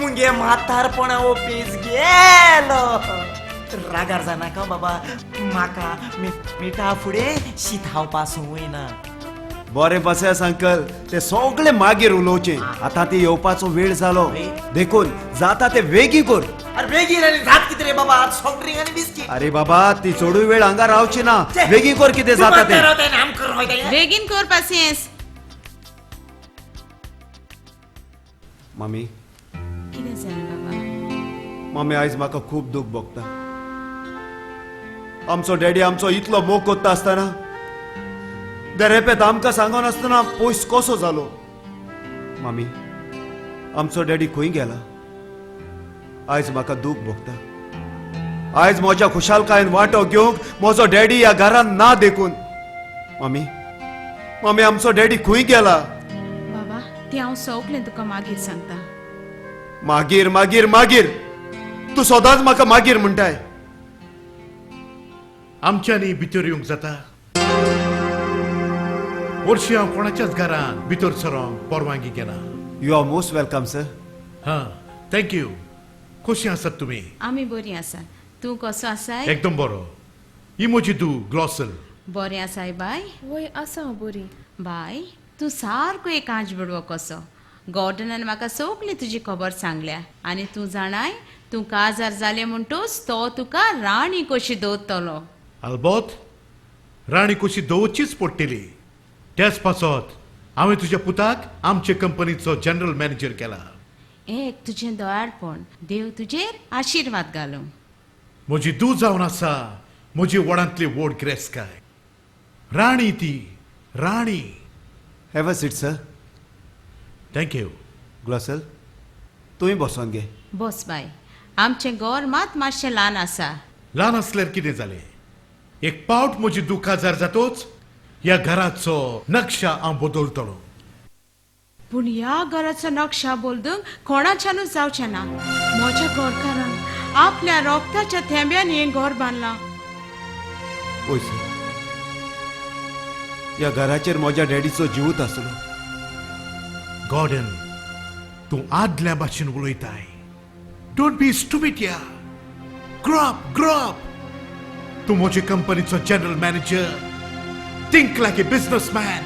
मुगे म्हातारपणा हो पेज गेलो. रागार जानाका बाबा, म्हाका मिठा फुडें शीत खावपा संवय ना. बरें पासियेंस अंकल ते सगळे मागीर उलोवचें, आतां ती येवपाचो वेळ जालो देखून जाता ते वेगीं कर. अरे बेगीन आनी जात कितें रे बाबा, सॉफ्ट ड्रिंक आनी बिस्कीट. अरे बाबा ती चडूय वेळ हांगा रावची ना, बेगीन कर कितें जाता तें. बेगीन कर पासियेंस. मामी कितें जालें बाबा? मामी आयज म्हाका खूब दूख भोगता. आमचो डॅडी आमचो इतलो मोग कोत्ता आसतना देरेपेत आमकां सांगोन आसतना पयस कसो जालो. मामी आमचो डॅडी खंय गेला? आयज म्हाका दूख भोगता. आयज म्हज्या खुशालकायेन वांटो घेवंक म्हजो डॅडी ह्या घरान ना देखून. मामी, मामी, आमचो डॅडी खंय गेला? बाबा, ती हांव सगळें तुका मागीर सांगता. मागीर मागीर मागीर तूं सदांच म्हाका मागीर म्हणटाय. आमच्यांनी भितर येवंक जाता? वर्शी हांव कोणाच्याच घरान भितर सरोंक परवानगी घेना. You are most welcome sir. हां, thank you. कशी आसात तुमी? आमी बरीं आसात. तूं कसो आसाय? एकदम बरो. ही म्हजी धूव ग्लॉसल. बरें आसाय बाय? वय आसा हांव बरी. बाय, तूं सारको एक आंज बुडवो कसो. गॉर्डनान म्हाका सगळी तुजी खबर सांगल्या आनी तूं जाणाय, तूं काजार जालें म्हणटूच तो तुका राणी कशी दवरतलो. आलबोत, राणी कशी दवरचीच पडटली. त्याच पासत हांवें तुज्या पुताक आमचे कंपनीचो जनरल मॅनेजर केला. एक तुजें दयाळपण, देव तुजेर आशिर्वाद घालूं. म्हजी धूव जावन आसा म्हजी व्हडांतली व्हड गिरेस्तकाय. राणी ती, राणी. Have a seat sir. Thank you. Glossal, तुंय बसोन घे. बस बाय, आमचें घर मात मातशें ल्हान आसा. ल्हान आसल्यार कितें जालें? एक पावट म्हजी धूव काजार जातोच ह्या घराचो नक्षा हांव बदलतलो. पूण ह्या घराचो नक्षा बदलूंक कोणाच्यानूच जावचें ना. म्हज्या घरकारान आपल्या रोगताच्या थेंब्यान हें घर बांदलां. वय सर, ह्या घराचेर म्हज्या डॅडीचो जिवूत आसलो. गॉर्डन, तूं आदल्या भाशेन उलयताय. Don't be stupid या. Grow up, grow up. तूं म्हजे कंपनीचो general manager. Think like a businessman.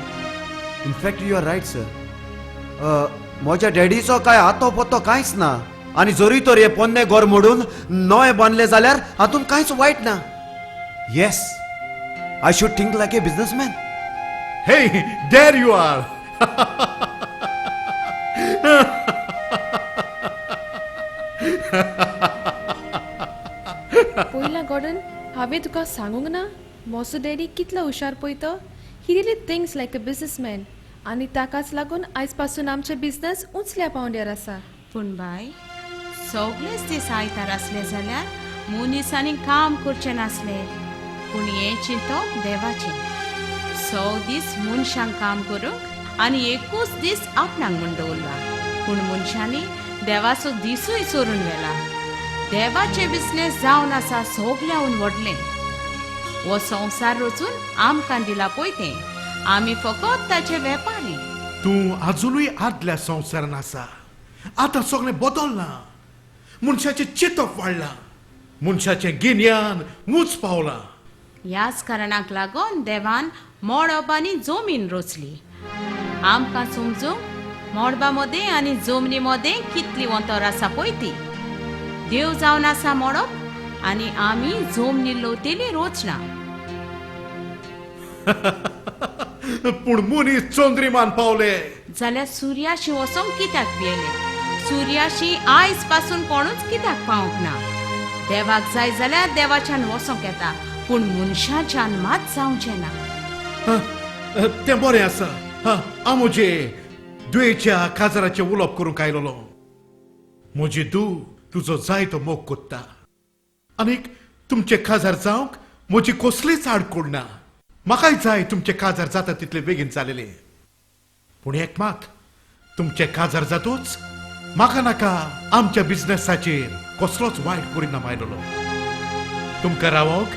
In fact you are right sir. म्हज्या डॅडीचो काय आतो पत्तो कांयच ना आनी जरूय तर हें पोन्नें घर मोडून नवें बांदलें जाल्यार हातूंत कांयच वायट ना. Yes, I should think like a businessman. Hey, there you are. पयला गॉर्डन, हांवें तुका सांगूंक ना म्हजो डॅडी कितलो हुशार पळय तो. He really thinks like a businessman आनी ताकाच लागून आयज पासून आमचे बिजनस उंचल्या पावंड्यार आसा. पूण बाय, सगळेच दीस आयतार आसले जाल्यार मनीसांनी काम करचें नासलें. पूण हें चिंतप देवाचें. 100 दीस मनशांक काम करूंक आनी एकूच दीस आपणाक म्हूण दवरला. पूण मनशांनी देवाचो दिसूय चोरून व्हेला. देवाचें बिजनेस जावन आसा सगळ्याहून व्हडलें. हो संवसार रचून आमकां दिला पळय तें, आमी फकत ताचे वेपारी. तूं आजुनूय आदल्या संवसारान आसा. आतां सगळें बदललां. मनशाचें चिंतप वाडलां, मनशाचें गिन्यान ऊंच पावलां. ह्याच कारणाक लागून देवान मळब आनी जमीन रचली. आमकां समजूंक मळबा मदें आनी जमनी मदें कितली अंतर आसा पळय ती. देव जावन आसा मळब आनी आमी जमनी लवतेली रचना. पूण मनीस चंद्रिमान पावले जाल्यार सुर्याशी वचोंक कित्याक भियेले? सुर्याशी आयज पासून कोणूच कित्याक पावंक ना? देवाक जाय जाल्यार देवाच्यान वचोंक येता, पूण मनशाच्यान मात जावचें ना. तें बरें आसा. हांव म्हजे दुयेच्या काजाराचें उलोवप करूंक आयलोलो. म्हजी धूव तुजो जायतो मोग कोत्ता आनीक तुमचें काजार जावंक म्हजी कसलीच आडखळ ना. म्हाकाय जाय तुमचें काजार जाता तितले बेगीन जालेलें. पूण एक मात, तुमचें काजार जातूच म्हाका नाका आमच्या बिजनेसाचेर कसलोच वायट परिणाम आयलोलो. तुमकां रावोंक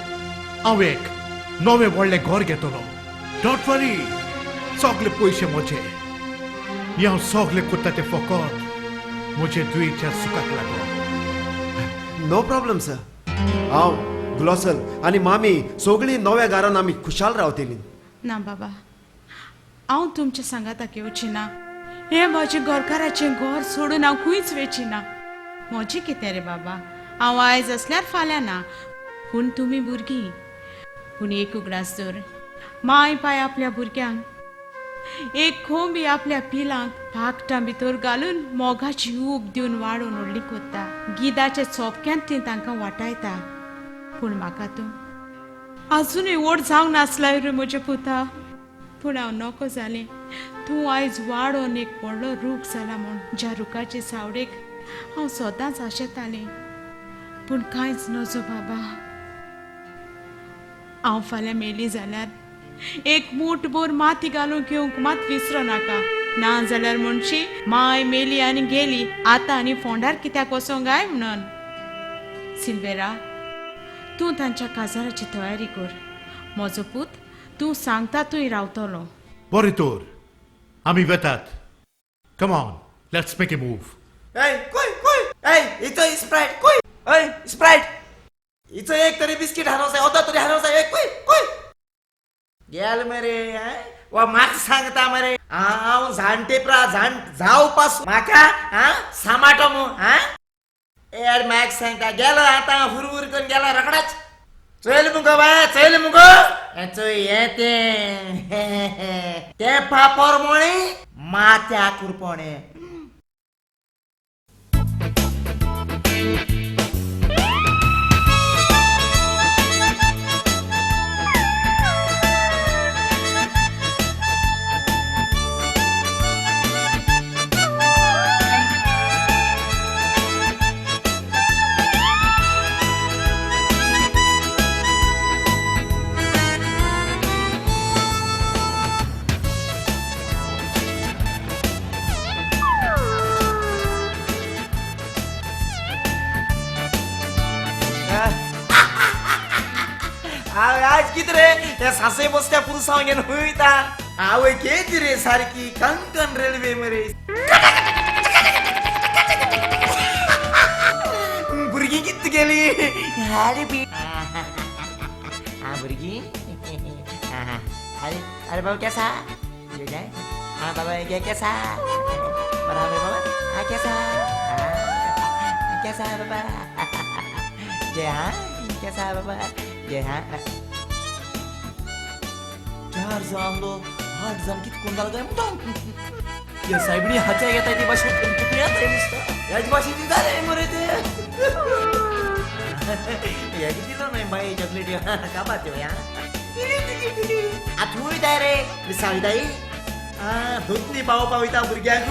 हांव एक नवें व्हडलें घर घेतलो. Don't वरी, सगळे पयशे म्हजे. हें हांव सगळें करता तें फकत म्हजे दुयेच्या सुखाक लागून. No problem sir. हांव, ग्लॉसल आनी मामी सगळीं नव्या घरान आमी खुशाल रावतलीं. ना बाबा, हांव तुमच्या सांगाताक येवची ना. हें म्हजें घरकाराचें घर सोडून हांव खंयच वेची ना. म्हजें कितें रे बाबा, हांव आयज आसल्यार फाल्यां ना. पूण तुमी भुरगीं. पूण एक उगडास दवर, माय पाय आपल्या भुरग्यांक एक कोंबी आपल्या पिलांक पाकटां भितर घालून मोगाची ऊब दिवन वाडोवन व्हडली कोत्ता. गिदाच्या चोपक्यांतली तांकां वाटायता. पूण म्हाका तूं आजुनूय व्हड जावंक नासला रे म्हज्या पुता. पूण हांव नको जालें तूं आयज वाडोन एक व्हडलो रूख जाला म्हूण, ज्या रुखाचे सावडेक हांव सदांच आशेतालें. पूण कांयच नजो बाबा, हांव फाल्यां मेली जाल्यार एक मूठभर माती घालूंक घेवंक मात विसरो नाका. ना जाल्यार म्हणशी माय मेली आनी गेली, आतां आनी फोंडार कित्याक वचोंक गाय म्हणून. सिल्वेरा, तूं तांच्या काजाराची तयारी कर. म्हजो पूत तूं सांगता तूं रावतलो. बरें तर आमी वेतात. Come on, let's make a move. ए कोय कोय ए इतो स्प्राइट कोय ए स्प्राइट इतो एक तरी बिस्किट हारो जाय, ओदा तरी हारो जाय. ए कोय कोय गेल मरे वा म्हाका सांगता मरे हांव जाणटेपरा जावपास म्हाका सामाटो मू. ए म्हाका सांगता गेलो आतां हुरहुर करून गेलो रोखडाच. चोयल मुगो बाय, चोयल मुगो चोय हें तें तें पापोर मोळे माथ्या कुरपोणे. आज कित रे त्या सासय बसत्या पुरुसांव घेवन वयता. आवय केदी रे सारकी कंकण रेल्वे मरे. भुरगीं कित गेली? अरे बी भुरगीं, अरे अरे बाबा कैसा हाँ बाबा ये कैसा बराबर बाबा हाँ कैसा कैसा है बाबा जय हाँ कैसा है बाबा जय हाँ. चार जाण लो आठ जाण कित कोण जालो काय म्हणटा. या सायबणी हाच्या घेता ती भाशेन ह्याच भाशेन जालें मरे ते. ह्या कितें न्हय बाय चॉकलेटी काबार त्यो ह्या आतां वयता रे मिसाळताय धुतनी पावपा वयता भुरग्यांक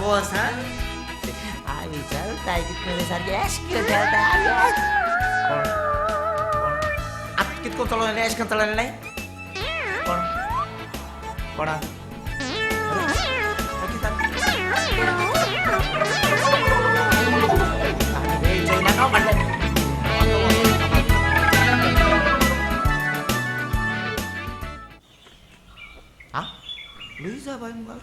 वस हा विचारताय कितले सारकें एश कितें चलता. आतां कितको चलोवलें एश करून चलोवलें कोण कोणा लुईजा बाय मुगो.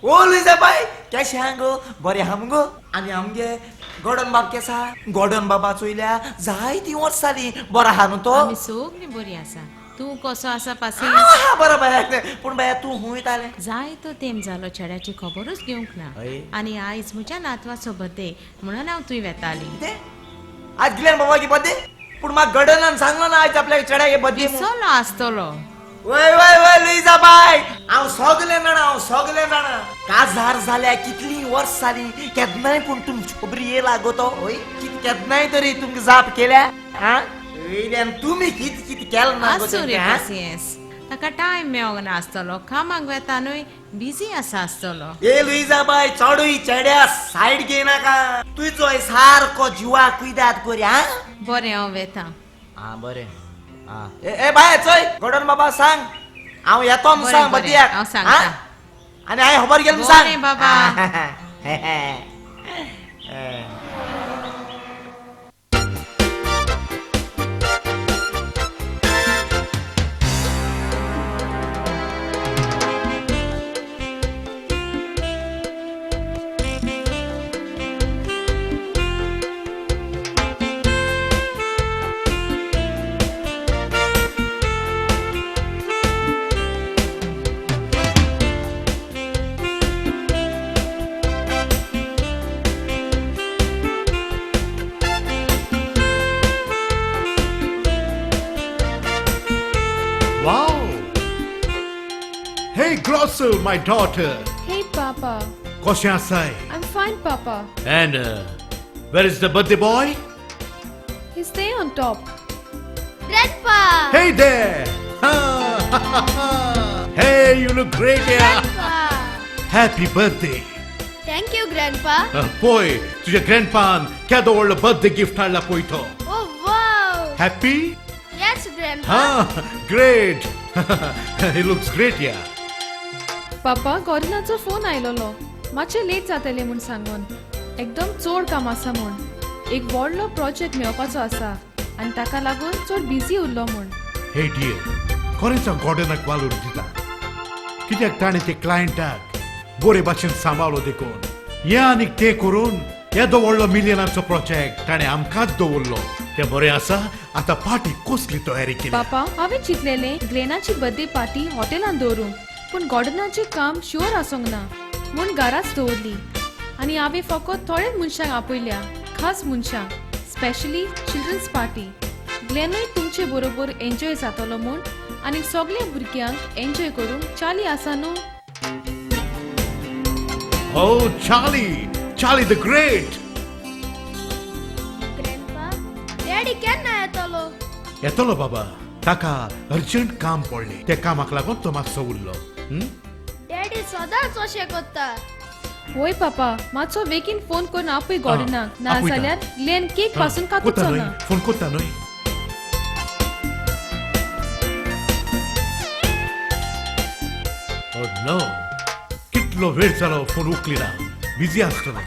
ओ लुईजा बाय केशें आहा गो? बरें आहा मुगो. आनी आमगे गॉर्डन बाब केसा? गॉर्डन बाबा चोयल्या जायतीं वर्सां जालीं. बरो आहा न्हू तो? आमी सगळीं बरीं आसा. तूं कसो आसा पासी? बरो बाय. पूण बाय तूं खूंय वयतालें? जायतो तेंप जालो चेड्याची खबरूच घेवंक ना. आनी आयज म्हज्या नातवाचो बर्थडे म्हणून हांव थंय वेताली. कितें आज गिल्यान बाबाची बर्थडे? पूण म्हाका गॉर्डनान सांगलो ना आयज आपल्याक चेड्यागे बर्थडे. विसरलो आसतलो. वय वय वय लुईजा बाय हांव सगलें जाणा, हांव सगलें जाणा. काजार जाल्या कितलीं वर्सां जालीं केन्नाय पूण तुमची खबरी येयला गो तो? हय केन्नाय तरी तुमकां जाप केल्या? आं वयल्यान तुमी कितें कितें केलें ना गो? आसूं रे पासियेंस, ताका टायम मेळोंक ना आसतलो. कामाक वेता न्हय, बिजी आसा आसतलो. ए लुईजा बाय चडूय चेड्या सायड घेयनाका. तुजो सारको जिवाक कुयदाद कोरी. आं बरें हांव वेता. आं बरें. ए बाय चोय गॉर्डन बाबा सांग हांव येतो म्हूण सांग बद्दयाक. हांव सांगता. आनी हांवें खबर केली म्हूण सांग. बाबा. My daughter. Hey, Papa. Koshe asai? I'm fine, Papa. And where is the birthday boy? He's there on top. Grandpa. Hey there. Hey, you look great here. Grandpa. Happy birthday. Thank you grandpa. पोय तुझ्या ग्रँडपान केदो व्हडलो birthday gift हाडला पोय तो. Oh wow. Happy? Yes grandpa. हा, great. He looks great या. पापा, गॉर्डनाचो phone आयलोलो, मातशें late जातलें म्हूण सांगून. एकदम चड काम आसा म्हूण, एक व्हडलो प्रोजेक्ट मेळपाचो आसा आनी ताका लागून चड बिजी उरलो म्हूण. हे डियर, खरेंच हांव गॉर्डनाक वालोर दिता, कित्याक ताणें ते क्लायंटाक बरे भाशेन सांबाळ्ळो देखून हें आनीक तें करून येदो व्हडलो मिलियनाचो प्रोजेक्ट ताणें आमकांच दवरलो. तें बरें आसा. आतां पार्टी कसली तयारी केली? पापा, हांवें चिंतलेलें ग्लेनाची बर्थडे पार्टी हॉटेलान दवरूंक, पूण गॉर्डनाचें काम शुअर आसूंक ना म्हूण घराच दवरली. आनी हांवें फकत थोड्याच मनशांक आपयल्या, खास मनशांक, स्पेशली चिल्ड्रन्स पार्टी. ग्लेनूय तुमचे बरोबर एन्जॉय जातलो म्हूण आनी सगल्या भुरग्यांक एन्जॉय करूंक चाली आसा न्हू. Oh Charlie, Charlie the great. Grandpa, daddy केन्ना येतलो? येतलो बाबा, ताका अर्जंट काम पडलें, त्या कामाक लागून तो मातसो उरलो. डॅडी सदांच अशें करता. वय पापा, मातसो बेगीन फोन करून आपय गॉर्डनाक, ना जाल्यार ग्लेन केक पासून कातूचो ना. फोन करता न्हय. Oh नो, कितलो वेळ जालो फोन उखलिना, बिजी आसतलो.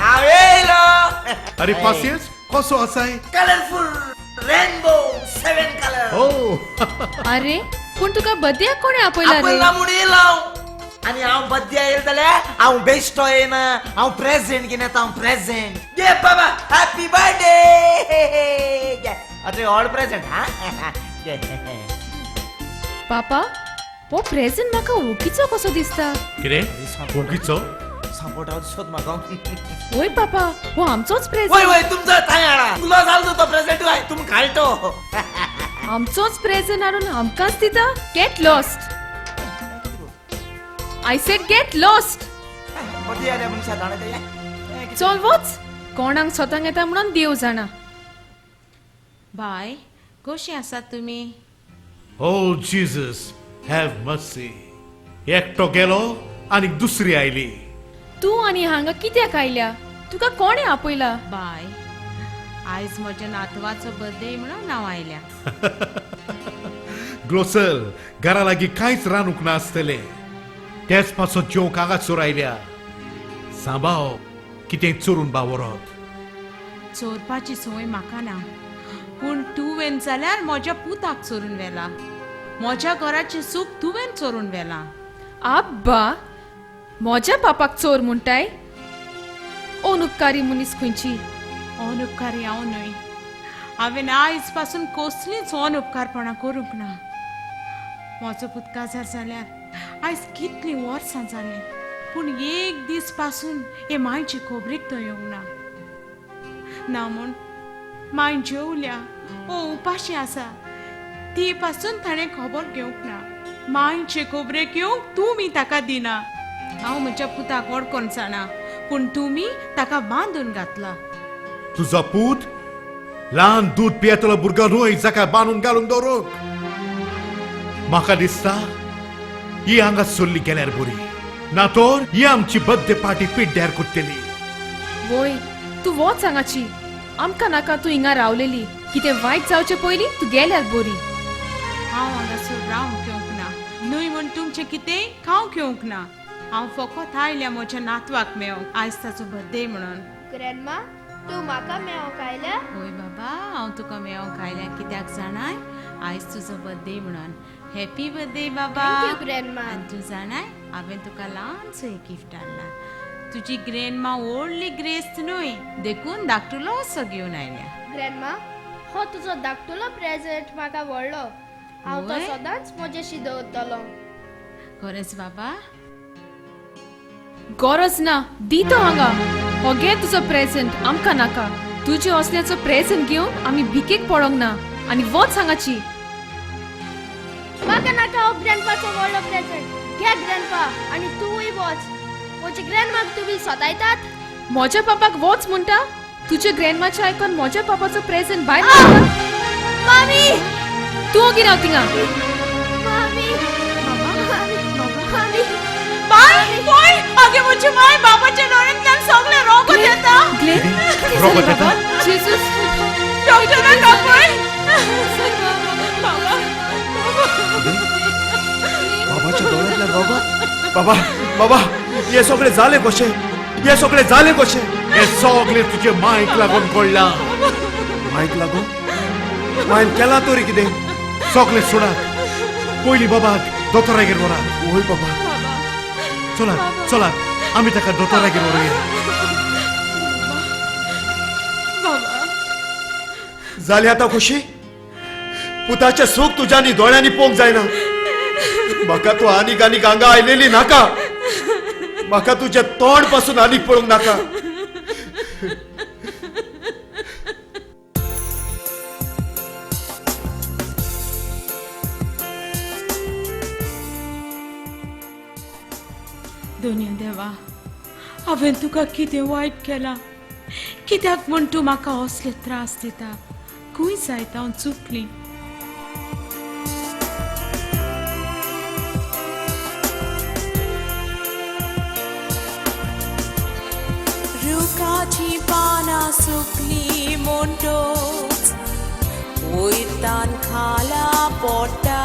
हांव येयलो. अरे पासियेंस, कसो आसाय? Colourful rainbow 7 colour. Oh अरे पूण तुका बर्थडेक कोणें आपयला रे? आपयला म्हूण येयलो हांव. आनी हांव बर्थडे येयलो जाल्यार हांव बेश्टो येयना, हांव प्रेजेंट घेवन येता. हांव प्रेजेंट घे बाबा. Happy birthday. घे आतां व्हड प्रेजेंट. हा घे. पापा, हो प्रेजेंट म्हाका ओकीचो कसो दिसता. कितें ओकीचो? सांपोटाव दिसत म्हाका. वय पापा, हो आमचोच प्रेजेंट. वय वय, तुमचो थंय हाडा. तुलो जालो तो प्रेजेंट. वय तुम घालतो. आमचोच प्रेजेंट हाडून आमकांच दिता? Get lost. I said get lost. चल वच, कोणाक सोतांक येता म्हणून देव जाणा. बाय, कशी आसात तुमी? Oh Jesus have mercy. एकटो गेलो आनी दुसरी आयली. तूं आनी हांगा कित्याक आयल्या? तुका कोणें आपयला? बाय, आयज म्हज्या नातवाचो बर्थडे म्हणून हांव आयल्या. ग्लोसल, घरा लागीं कांयच रांदूंक नासतलें, तेच पासत जेवंक हांगासर आयल्या. सांबाव, कितें चोरून बा व्हरत. चोरपाची संवय म्हाका ना, पूण तुवें जाल्यार म्हज्या पुताक चोरून व्हेला. म्हज्या घराचें सूख तुवें चोरून व्हेलां. आब्बा, म्हज्या पापाक चोर म्हणटाय? अनुपकारी मनीस खंयची. अनुपकारी हांव न्हय. हांवें आयज पासून कसलींच अनुपकारपणां करूंक ना. म्हजो पूत काजार जाल्यार आयज कितलीं वर्सां जालीं, पूण एक दीस पासून हे मांयचे खबरीक तो येवंक ना. ना म्हूण मांय जेवल्या ओ उपाशी आसा ती पासून ताणें खबर घेवंक ना. मांयचे खबरेक येवंक तुमी ताका दिना. हांव म्हज्या पुताक वळखून जाणा, पूण तुमी ताका बांदून घातला. तुजो पूत ल्हान दूद पियेतलो भुरगो न्हय जाका बांदून घालून दवरूंक. म्हाका दिसता ही हांगा सोल्ली गेल्यार बरी, ना तर ही आमची बर्थडे पार्टी पिड्ड्यार करतली. वय, तूं वच हांगाची, आमकां नाका तूं हिंगा रावलेली. कितें वायट जावचे पयलीं तूं गेल्यार बरी. हांव हांगासर रावंक येवंक ना, न्हय म्हूण तुमचें कितेंय खावंक येवंक ना. हांव फकत आयल्या म्हज्या नातवाक मेळोवंक, आयज ताचो बर्थडे म्हणून. ग्रँडमा, तूं म्हाका मेळोवंक आयल्या? वय बाबा, हांव तुका मेळोवंक आयल्या. कित्याक जाणाय? आयज तुजो बर्थडे म्हणून. हॅपी बर्थडे बाबा. Thank you grandma. आनी तूं जाणाय, हांवें तुका ल्हानसो एक गिफ्ट हाडला. तुजी ग्रँडमा व्हडली ग्रेस्त न्हय, देखून धाकटुलो असो घेवन आयल्या. ग्रँडमा, हो तुजो धाकटुलो प्रेजेंट म्हाका व्हडलो. हांव तो सदांच म्हजेशी दवरतलो. खरेंच बाबा? गरज ना, दी तो हांगा. हो घे तुजो प्रेजेंट, आमकां नाका. तुजे असल्याचो प्रेजेंट घेवन आमी भिकेक पडोंक ना. आनी वच हांगाची. म्हाका नाका हो ग्रँडपाचो व्हडलो प्रेजेंट. घे ग्रँडपा, आनी तूंय वच. म्हजे ग्रँडमाक तुमी सतायतात. म्हज्या पापाक वच म्हणटा? तुजे ग्रँडमाचें आयकून म्हज्या पापाचो प्रेजेंट भायर मारता? मामी, तूं ओगी राव थिंगा. मामी, बाबा, माय पोय आगे म्हजी माय बाबाच्या दोळ्यांतल्यान सगळें रोगत येता. रोगत येता? जेजूस डॉक्टराक आपय. बाबा बाबाच्या दोळ्यांतल्यान रोगत? बाबा बाबा हे सगळे जाले कशे? हे सगळे जाले कशे? हे सगळे तुझे मायक लागून पडला. मायक लागून? मायन केला तरी कितें? सगळे सोडात, पयलीं बाबाक दोतोरागेर व्हरात. वय बाबा चलात चलात आमी ताका दोतोरागेर व्हरुया. जाली आतां खुशी? पुताचें सूख तुज्यानी दोळ्यांनी पोवंक जायना. म्हाका तूं आनीक आनीक हांगा आयलेली नाका. म्हाका तुजें तोंड पासून आनीक पळोवंक नाका. दोनया देवा, हांवें तुका कितें वायट केलां? कित्याक म्हूण तूं म्हाका असले त्रास दिता? खंय जायत हांव चुकलीं. रुखाची पानां सुकली म्हणटोच वयतान खाला पोटा.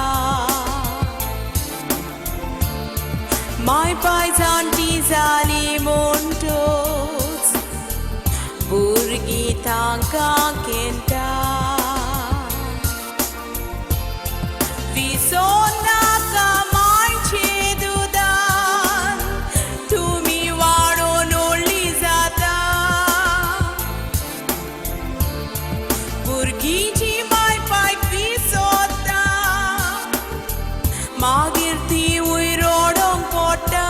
माय पाय जाणटी जाली म्हणटोच भुरगीं तांकां केंटा. विसोनाका मायचे दुदान तुमी वाडोन व्हडली जाता. भुरगींची माय पायक विसोता मागीर तिवूय रडोंक पडटा.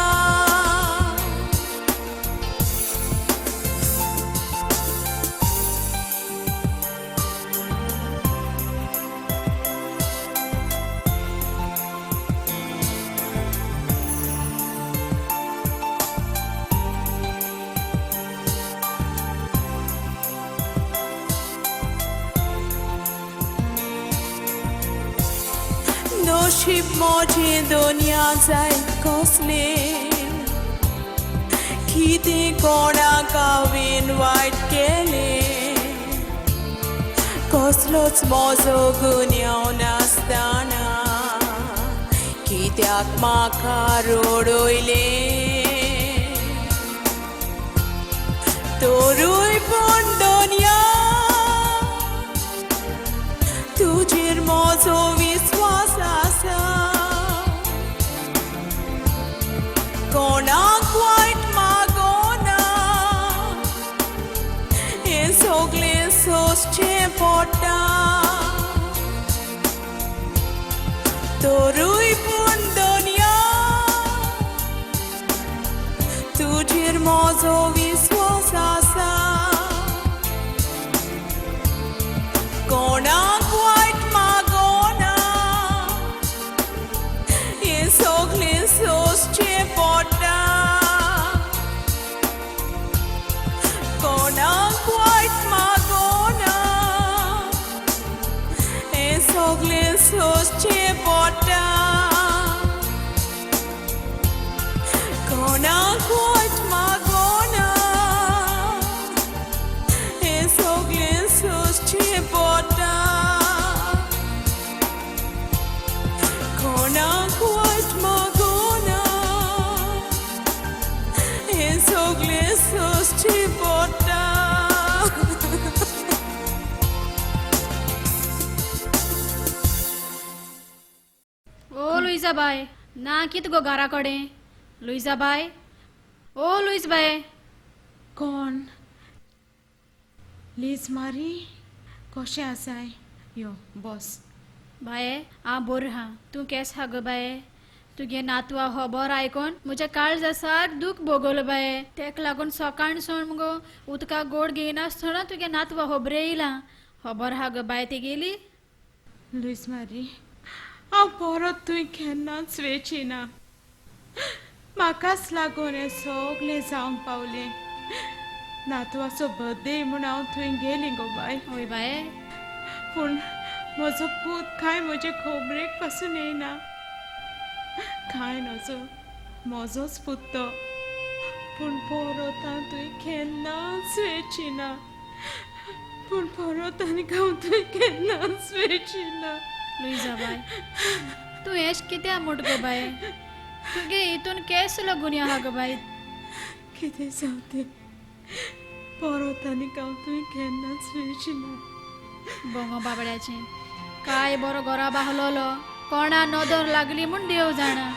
नशीब म्हजें दोनया जायत कसलें कितें कोणाक हांवें वायट केलें? कसलोच म्हजो गुन्यांव नासतना कित्याक म्हाका रडयलें? तरूय पूण दोनया तुजेर म्हजो विस्वास आसा. कोणाक वायट मागोना हें सगळें सोंसचें पडटा. तरूय पूण दोनया तुजेर म्हजो विस्वास आसा. कोणाक वायट मागोना हें सगळें सोंसचें पडटा. कोणाक वायट मागोना हें सगळें सोंसचें पडटा. कोणाक वायट मागोना हें सगळें सोंसचें पडटा. कोणाक वायट मागोना हें सगळें सोंसचें पडटा. ओ लुईजा बाय, ना कित गो घरा कडेन? लुईजा बाय, ओ लुईस बाय. कोण? लीज मारी, कशें आसाय? यो बस. बाये हांव बरें आहा, तूं केस आहा गो बाये? तुगे नातवा खबर आयकोन म्हज्या काळजा सारक दूख भोगलो बाये. तेका लागून सकाळसून मुगो उदका गोड घेयनासतना तुगे नातवा खबरे येयला. खबर आहा गो बाय तेगेली? लुईस मारी, हांव परत तुवें केन्नाच वेची ना. म्हाकाच लागून हें सगळें जावंक पावलें. नातवाचो बर्थडे म्हूण हांव थंय गेली गो बाय. हय बाये. पूण म्हजो पूत कांय म्हजे खबरेक पासून येयना. कांय नजो. म्हजोच पूत तो, पूण परत हांव तुवें केन्नाच वेची ना, पूण परत आनीक हांव तुवें केन्नाच वेची ना. लुईजा बाय, तूं हेश कित्याक म्हूट गो बाये? तुगे हितून केसलो गुन्यांव आहा गो बाय? कितें जावं तें, परत आनीक हांव तुवें केन्नाच वेची ना. बोंगो बाबड्याचें काय बरो घरा आहलोलो, कोणा नदर लागली म्हूण देव जाणा.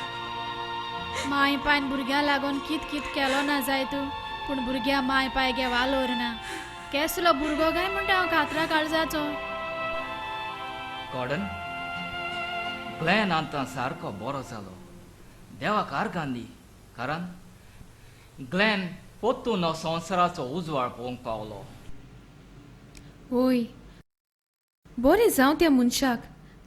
माय पायन भुरग्यां लागून कित कित केलो ना जाय तूं, पूण भुरग्यां माय पाय गे वालोर ना. केसलो भुरगो काय म्हणटा हांव कातरा काळजाचो. गॉर्डन, ग्लॅन आतां सारको बरो जालो, देवाक आर्गां दी, कारण ग्लॅन पोत्तून हो संवसाराचो उजवाड पळोवंक पावलो. ओय, बरें जावं त्या मनशाक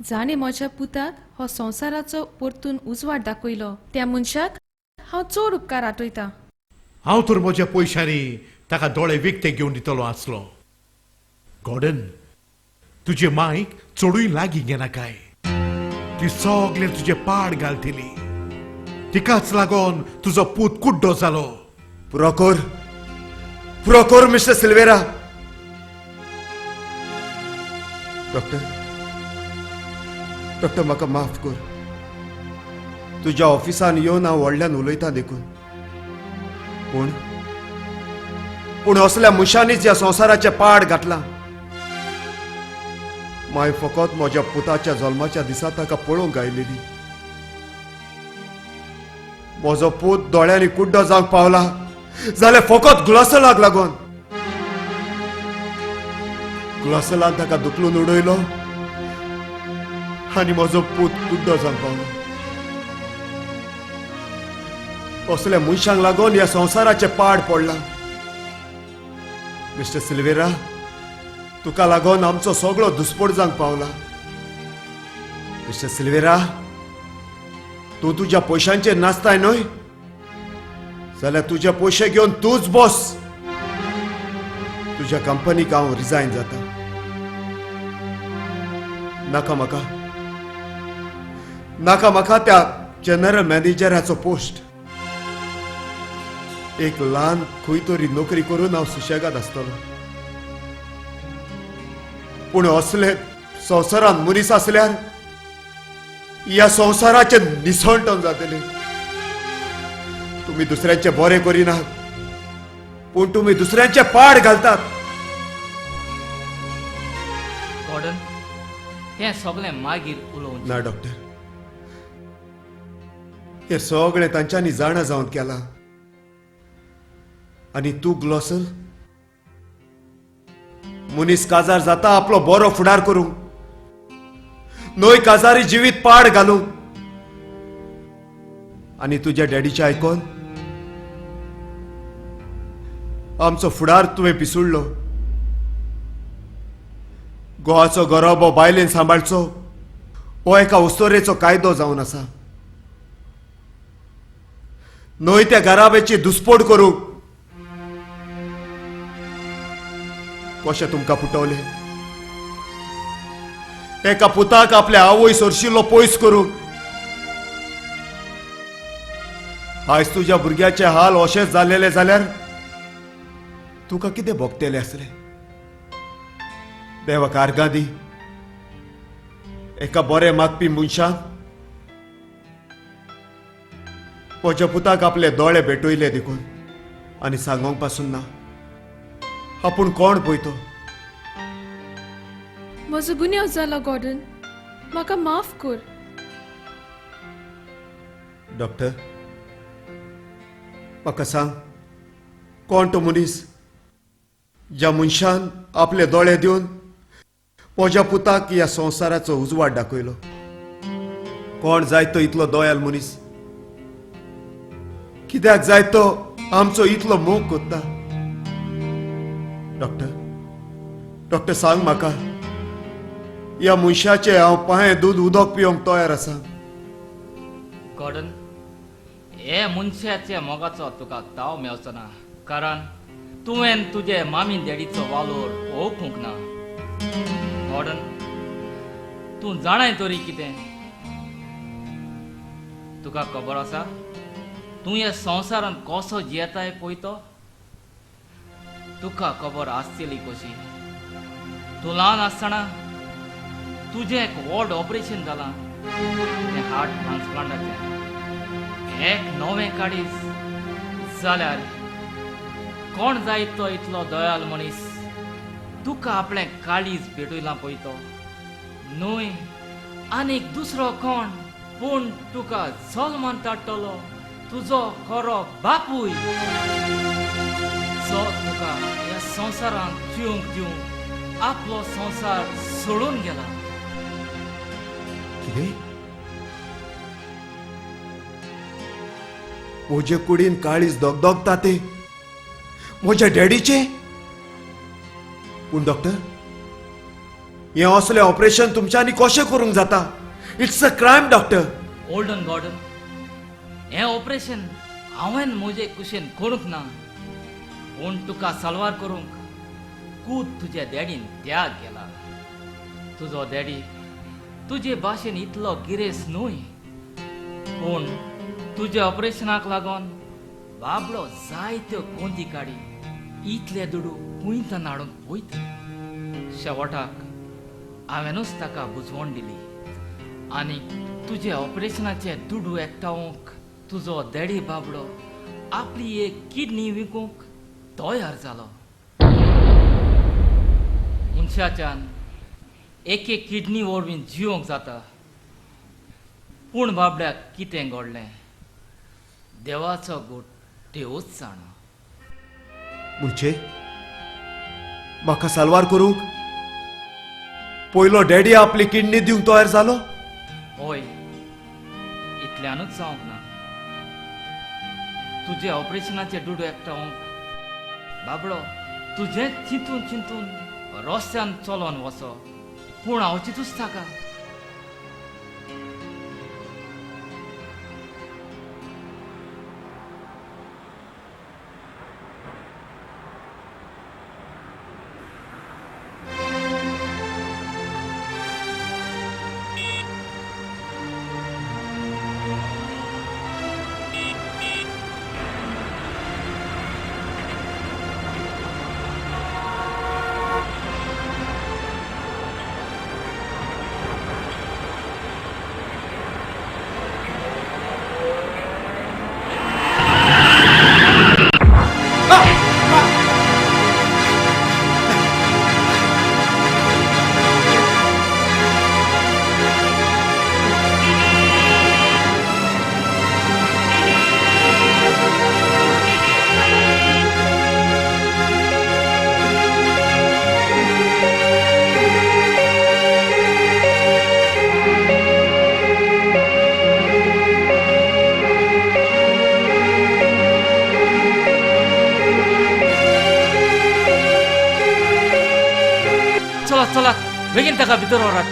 जाणें म्हज्या पुताक हो संवसाराचो परतून उजवाड दाखयलो. त्या मनशाक हांव चड उपकार आठयतां. हांव तर म्हज्या पयशांनी ताका दोळे विकते घेवन दितलो आसलो. गॉर्डन, तुजे मायक चडूय लागीं घेनाकाय, ती सगळें तुजें पाड घालतली. तिकाच लागून तुजो पूत कुड्डो जालो. पुरो कर, पुरो कर मिस्टर सिल्वेरा. डॉक्टर, डॉक्टर म्हाका माफ कर, तुज्या ऑफिसान येवन हांव व्हडल्यान उलयतां देखून. पूण पूण असल्या मनशांनीच ह्या संवसाराचें पाड घातलां. माय फकत म्हज्या पुताच्या जल्माच्या दिसा ताका पळोवंक आयलेली. म्हजो पूत दोळ्यांनी कुड्डो जावंक पावला जाल्यार फकत ग्लॉसलाक लागून. ग्लॉसलान ताका दुखलून उडयलो आनी म्हजो पूत कुड्डो जावंक पावलो. असल्या मनशांक लागून ह्या संवसाराचें पाड पडलां. मिस्टर सिल्वेरा, तुका लागून आमचो सगळो दुस्पोट जावंक पावला. मिस्टर सिल्वेरा, तूं तुज्या पयशांचेर नाचताय न्हय, जाल्यार तुजे पयशे घेवन तूंच बस. तुज्या कंपनीक हांव रिजायन जाता. नाका म्हाका, नाका म्हाका त्या जनरल मॅनेजराचो पोस्ट. एक ल्हान खंय तरी नोकरी करून हांव सुशेगाद आसतलो. पूण असले संवसारांत मनीस आसल्यार ह्या संवसाराचें निसणटण जातलें. तुमी दुसऱ्यांचें बरें करिनात, पूण तुमी दुसऱ्यांचें पाड घालतात. गॉर्डन, तें सगळें मागीर उलोवचें ना. डॉक्टर, हें सगळें तांच्यांनी जाणा जावन केलां. आनी तूं ग्लॉसल, मनीस काजार जाता आपलो बरो फुडार करूंक, न्हय काजारी जिवीत पाड घालूंक. आनी तुज्या डॅडीचें आयकोन आमचो फुडार तुवें पिसुडलो. गोवाचो गरोबो बायलेन सांबाळचो हो एका उस्तोरेचो कायदो जावन आसा, न्हय त्या घराब्याची दुस्पोट करूंक. कशें तुमकां पुटवलें एका पुताक आपल्या आवय सरशिल्लो पयस करूंक? आयज तुज्या भुरग्याचे हाल अशेंच जाल्लेले जाल्यार तुका कितें भोगतलें आसलें? देवाक आर्गां दी, एका बरें मागपी मनशान म्हज्या पुताक आपले दोळे भेटयले देखून. आनी सांगोंक पासून ना आपूण कोण पळय तो. म्हजो गुन्यांव जालो गॉर्डन, म्हाका माफ कर. डॉक्टर, म्हाका सांग, कोण तो मनीस ज्या मनशान आपले दोळे दिवन म्हज्या पुताक ह्या संवसाराचो उजवाड दाखयलो? कोण जाय तो इतलो दयाल मनीस? कित्याक जाय तो आमचो इतलो मोग कोत्ता? डॉक्टर, डॉक्टर सांग म्हाका, ह्या मनशाचे हांव पांये दूद उदक पिवंक तयार आसा. गॉर्डन, हे मनशाचे मोगाचो तुका ताव मेळचो ना, कारण तुवें तुजे मामी डॅडीचो वालोर ओळखूंक ना. गॉर्डन, तूं जाणाय तरी कितें? तुका खबर आसा तूं ह्या संवसारान कसो जियेताय पळय तो तुका खबर आसतली कशी. तूं ल्हान आसतना तुजें एक व्हड ऑपरेशन जालां, तें हार्ट ट्रान्सप्लांटाचें. एक नवें काडीस जाल्यार कोण जायत तो इतलो दयाल मनीस तुका आपलें काळीज भेटयलां पळय तो न्हय आनीक दुसरो कोण, पूण तुका जल्मान ताडटलो तुजो खरो बापूय जो तुका ह्या संवसारांत जिवंक दिवंक आपलो संवसार सोडून गेला. कितें? म्हजे कुडीन काळीज दगदगता ते म्हज्या डॅडीचें? पूण डॉक्टर, हें असलें ऑपरेशन तुमच्यांनी कशें करूंक जाता? It's a crime doctor. Olden Gordon, हें ऑपरेशन हांवें म्हजे कुशेन करूंक ना, पूण तुका साल्वार करूंक कूद तुज्या डॅडीन त्याग केला. तुजो डॅडी तुजे भाशेन इतलो गिरेस्त न्हय, पूण तुज्या ऑपरेशनाक लागून बाबडो जायत्यो कोंती काडी इतले दुडू कुंयतान हाडूंक पळयता. शेवटाक हांवेंनूच ताका बुजवण दिली आनी तुजे ऑपरेशनाचे दुडू एकठावंक तुजो डॅडी बाबडो आपली एक किडनी विकूंक तयार जालो. मनशाच्यान एक एक किडनी वरवीं जिवंक जाता, पूण बाबड्याक कितें घडलें देवाचो गूट देवूच जाणा. म्हणजे म्हाका साल्वार करूंक पयलो डॅडी आपली किडनी दिवंक तयार जालो? हय, इतल्यानूच जावंक ना, तुजे ऑपरेशनाचे दुडू एकठावंक बाबडो तुजें चिंतून चिंतून रस्त्यान चलोन वचो, पूण हांव चिंतूच ताका. चला बेगीन ताका भितर व्हरात.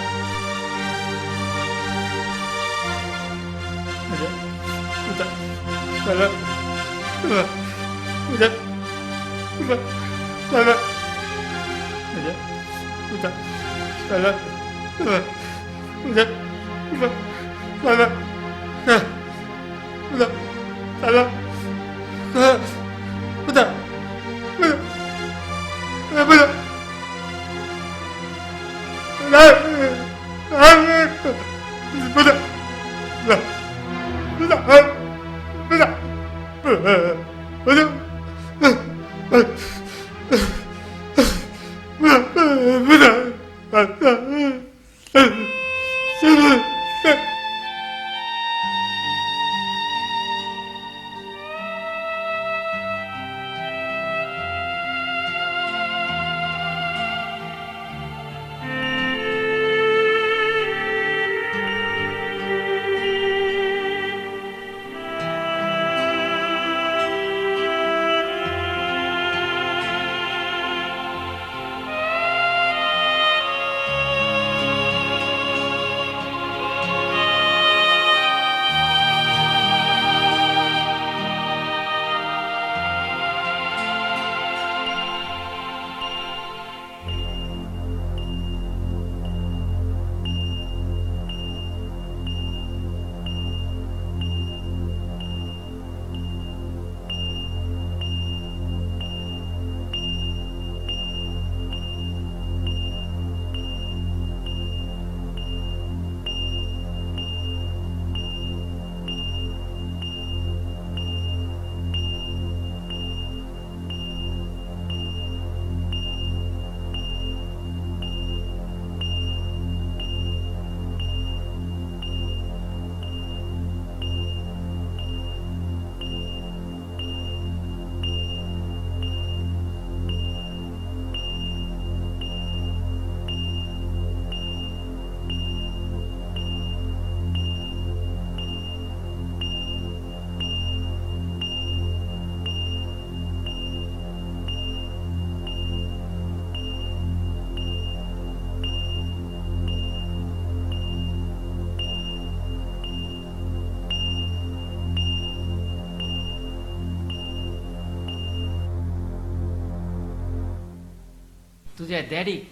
तुजे डॅडीक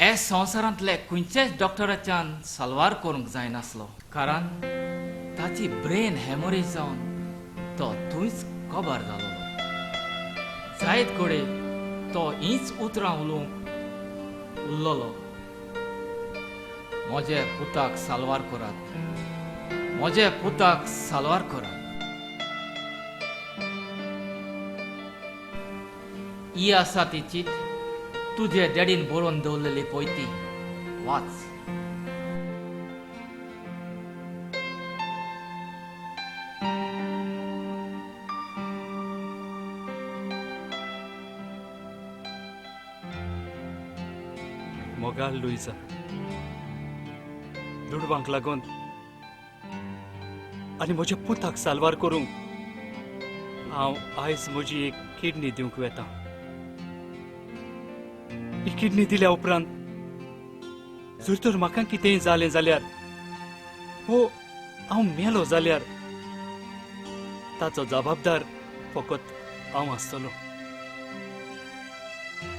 हे संवसारांतले खंयच्याच डॉक्टराच्यान सलवार करूंक जायनासलो, कारण ताची ब्रेन हॅमोरेज जावन तो थंयच कबार जालो. जायत कडेन तो हींच उतरां उलोवंक उरलोलो, म्हजे पुताक साल्वार करात, म्हजे पुताक साल्वार करात. ही आसा ती चीट तुजे डॅडीन बरोवन दवरलेली पळय ती वाच. मोगाल लुईजा, दुडवांक लागून आनी म्हज्या पुताक साल्वार करूंक हांव आयज म्हजी एक किडनी दिवंक वेता. ही किडनी दिल्या उपरांत जर तर म्हाका कितेंय जालें जाल्यार हो हांव मेलो जाल्यार ताचो जबाबदार फकत हांव आसतलो.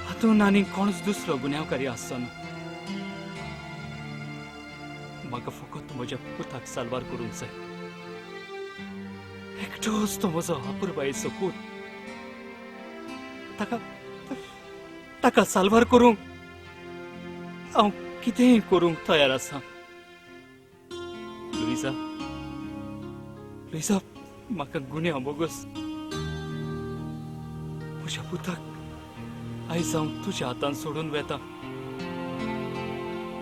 हातूंत आनी कोणूच दुसरो गुन्यांवकारी आसचो ना. म्हाका फकत म्हज्या पुताक साल्वार करूंक जाय. एकटोच तो म्हजो अपुरबायेचो पूत, ताका ताका साल्वार करूंक हांव कितेंय करूंक तयार आसा. लुईजा, लुईजा, म्हाका गुन्यांव बोगस. म्हज्या पुताक आयज हांव तुज्या हातान सोडून वेता.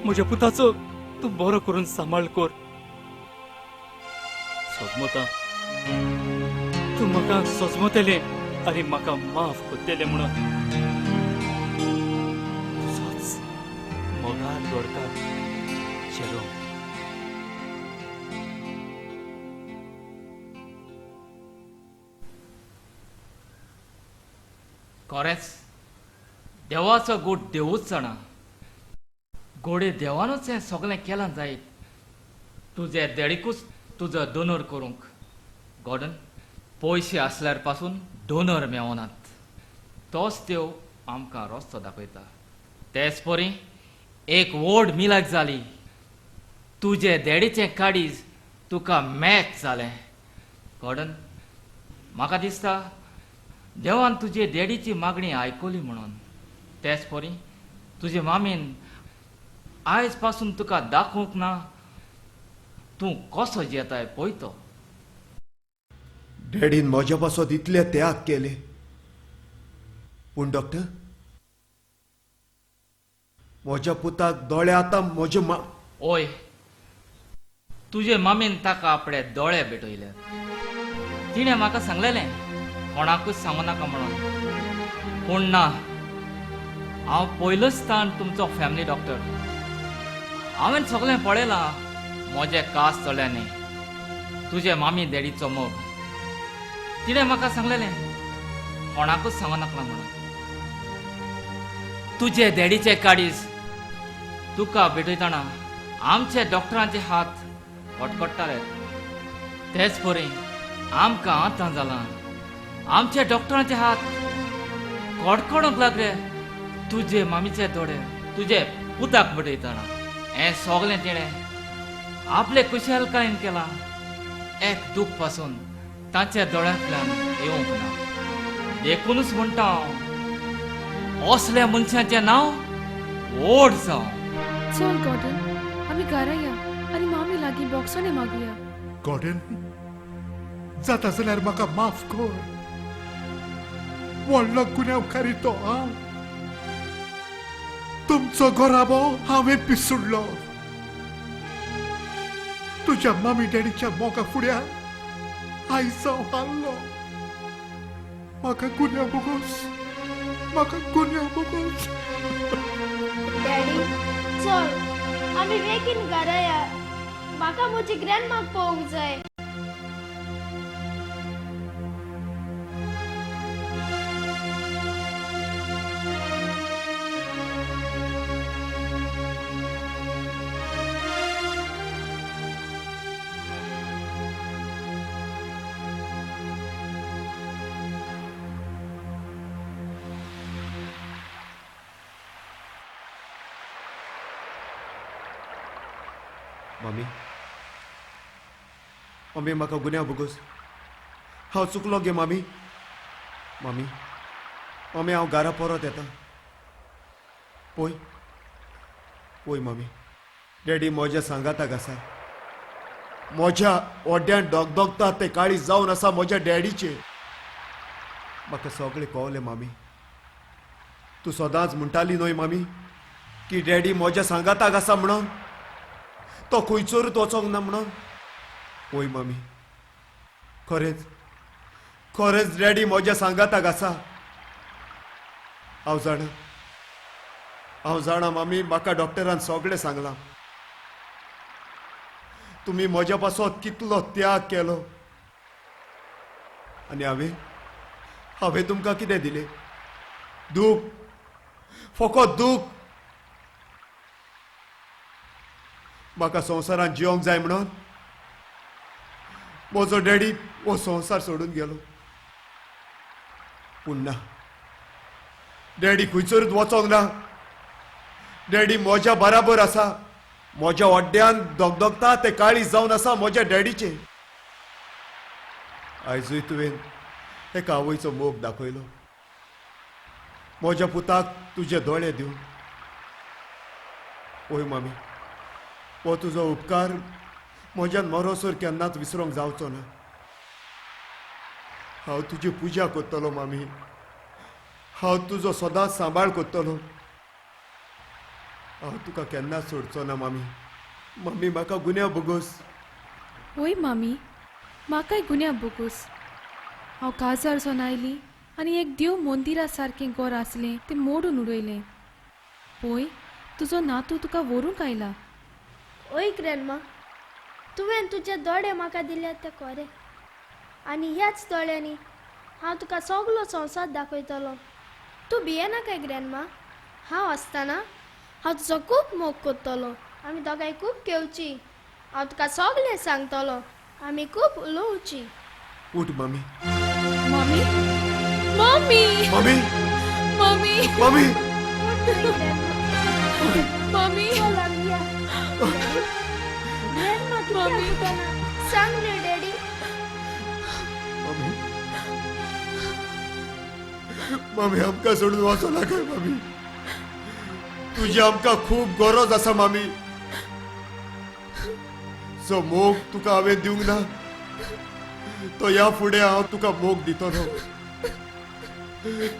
म्हज्या पुताचो तूं बरो करून सांबाळ कर. सोजमता तूं म्हाका सोजमतलें आनी म्हाका माफ करतलें म्हणून. तुजोच मोगाळ गोरकार जेरोम. खरेंच देवाचो गूट देवूच जाणा. घोडे देवानूच हें सगळें केलां जायत तुजे देडीकूच तुजो डोनर करूंक. गॉर्डन, पयशे आसल्यार पासून डोनर मेवनात. तोच देव आमकां रस्तो दाखयता. तेच परी एक व्हड मिलाक जाली. तुजे देडीचें काडीज तुका मॅच जालें. गॉर्डन, म्हाका दिसता देवान तुजे डॅडीची मागणी आयकली म्हणून. तेच परी तुजे मामीन आयज पासून तुका दाखोवंक ना तूं कसो जियेताय पळय तो. डॅडीन म्हज्या पासत इतले त्याग केले, पूण डॉक्टर म्हज्या पुताक दोळे आतां म्हजे मा ओय, तुजे मामीन ताका आपले दोळे भेटयले. तिणें म्हाका सांगलेलें कोणाकूच सांगू नाका म्हणून, पूण ना, हांव पयलोच ताण तुमचो फॅमिली डॉक्टर. हांवें सगळें पळयलां म्हजे कास चल्यांनी तुजे मामी डॅडीचो मोग. तिणें म्हाका सांगलेलें कोणाकूच सांगू नाका म्हणून. तुजे डॅडीचे काडीज तुका भेटयतना आमचे डॉक्टरांचे हात कटकट्टाले. तेच परी आमकां आतां जालां आमचे डॉक्टरांचे हात कडकडूंक लागले तुजे मामीचे दोळे तुजे पुताक भेटयतना. हें सगळें तिणें आपले कुशलकायेन केलां. एक दूख पासून तांच्या दोळ्यांतल्यान येवंक ना. देखूनच म्हणटा हांव, असल्या मनशांचें नांव व्हड जावं. चल गॉर्डन, आमी घरा या आनी मामी लागीं बॉक्सांनी मागुया. गॉर्डन, जाता जाल्यार म्हाका माफ कर. व्हडलो गुन्यांवकारी तो हांव. तुमचो घराबो हांवें पिसुडलो. तुज्या मामी डॅडीच्या मोगा फुड्यान आयज हांव हारलो. म्हाका गुन्यांव बोगोस, म्हाका गुन्यांव बोगोस. डॅडी चल आमी बेगीन घरा या. म्हाका म्हजी ग्रँडमाक पळोवंक जाय. मामी, मामी म्हाका गुन्यांव भोगोस, हांव चुकलो गे मामी. मामी, मामी हांव घरा परत येता. पळय पळय मामी, डॅडी म्हज्या सांगाताक आसा. म्हज्या ओड्यान डगडगता तें काळीज जावन आसा म्हज्या डॅडीचें. म्हाका सगळें कळ्ळें मामी. तूं सदांच म्हणटाली न्हय मामी की डॅडी म्हज्या सांगाताक आसा म्हणून, तो खंयसरूच वचोंक ना म्हणून. पळय मामी, खरेंच खरेंच डॅडी म्हज्या सांगाताक आसा. हांव जाणा, हांव जाणा मामी, म्हाका डॉक्टरान सगळें सांगलां. तुमी म्हज्या पासत कितलो त्याग केलो आनी हांवें हांवें तुमकां कितें दिलें? दूख, फकत दूख. म्हाका संवसारांत जिवंक जाय म्हणून म्हजो डॅडी हो संवसार सोडून गेलो. पूण ना, डॅडी खंयसरूच वचोंक ना. डॅडी म्हज्या बराबर आसा. म्हज्या ओड्यान दगदगता तें काळीज जावन आसा म्हज्या डॅडीचें. आयजूय तुवें एका आवयचो मोग दाखयलो म्हज्या पुताक तुजे दोळे दिवन. ओय मामी, हो तुजो उपकार म्हज्यान मरोसर केन्नाच विसरूंक जावचो ना. हांव तुजी पुजा करतलो मामी, हांव तुजो सदांच सांबाळ करतलो. हांव तुका केन्नाच सोडचो ना मामी. मामी म्हाका गुन्यांव भोगोस. ओय मामी, म्हाकाय गुन्यांव भोगोस. हांव काजार जावन आयली आनी एक देव मंदिरा सारकें घर आसलें तें मोडून उडयलें. पळय तुजो नातू तुका व्हरूंक आयला. ओय ग्रॅन्मा, तुवें तुजे दोळे म्हाका दिल्यात ते खरें, आनी ह्याच दोळ्यांनी हांव तुका सगलो संवसार दाखयतलो. तूं भियेनाकाय ग्रॅन्मा, हांव आसतना हांव तुजो खूब मोग करतलो. आमी दोगांय खूब घेवची, हांव तुका सगळें सांगतलो, आमी खूब उलोवची. उठ मामी. मामी, मामी, मामी, मामी, मामी, मामी, मामी, सांग रे डॅडी. मामी, मामी आमकां सोडून वचो नाका मामी. तुजी आमकां खूब गरज आसा मामी. जो मोग तुका हांवें दिवंक ना तो ह्या फुडें हांव तुका मोग दितलो.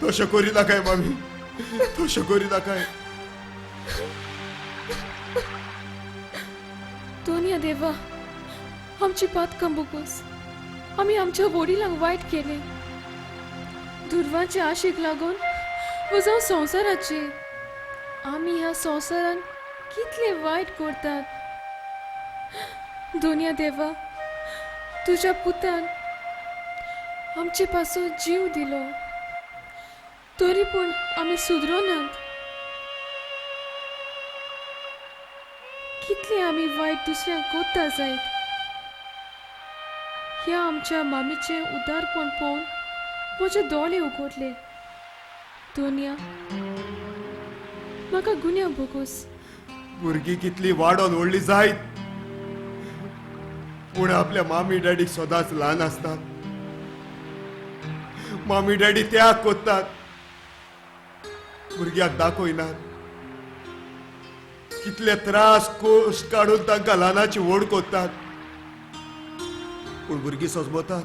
तशें करी नाकाय मामी, तशें करी नाकाय. दोनया देवा, आमची पातकां भोगोस. आमी आमच्या वडिलांक वायट केलें. दुर्वाचे आशेक लागून वजांव संवसाराचे आमी ह्या संवसारान कितले वायट करतात. दोनया देवा, तुज्या पुतान आमचे पासून जीव दिलो, तरी पूण आमी सुदरोनात. कितले आमी वायट दुसऱ्यांक कोत्ता जायत. ह्या आमच्या मामीचें उदारपण पळोवन म्हजे दोळे उगडले. दोनया, म्हाका गुन्यांव भोगोस. भुरगीं कितली वाडोन व्हडली जायत पूण आपल्या मामी डॅडीक सदांच ल्हान आसतात. मामी डॅडी त्याग करतात, भुरग्याक दाखयनात. कितले त्रास कोश काडून तांकां ल्हानाची व्हड करतात, पूण भुरगीं सजमतात.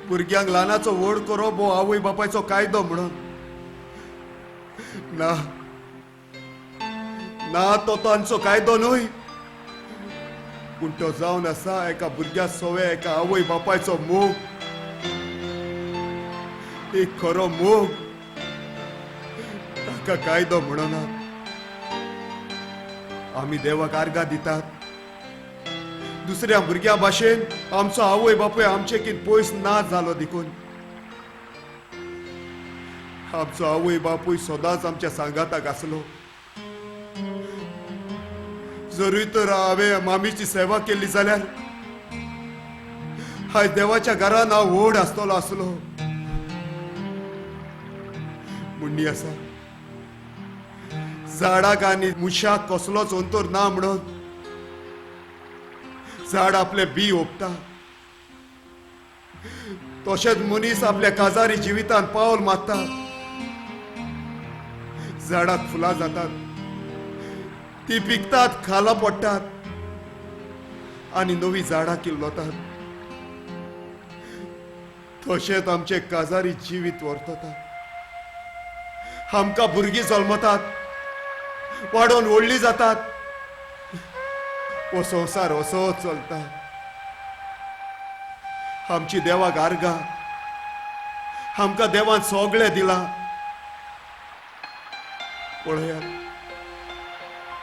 भुरग्यांक ल्हानाचो व्हड करप हो आवय बापायचो कायदो म्हणून. ना ना, तो तांचो कायदो न्हय, पूण तो जावन आसा एका भुरग्या सवे एका आवय बापायचो मोग, एक खरो मोग. ताका कायदो म्हणना. आमी देवाक आर्गां दितात. दुसऱ्या भुरग्यां भाशेन आमचो आवय बापूय आमचे कित पयस ना जालो देखून आमचो आवय बापूय सदांच आमच्या सांगाताक आसलो. जरूय तर हांवें मामीची सेवा केल्ली जाल्यार आयज देवाच्या घरान हांव व्हड आसतलो आसलो. म्हणणी आसा, झाडाक आनी मनशाक कसलोच अंतर ना म्हणून. झाड आपले बी ओंपता तशेंच मनीस आपल्या काजारी जिवितांत पावल मारता. झाडाक फुलां जातात, ती पिकतात, खाला पडटात आनी नवी झाडां किल्लतात. तशेंच आमचे काजारी जिवीत वर्तता. आमकां भुरगीं जल्मतात, वाडोवन व्हडलीं जातात, हो संवसार असोच चलता. आमची देवाक आर्गां, आमकां देवान सगळें दिलां. पळयात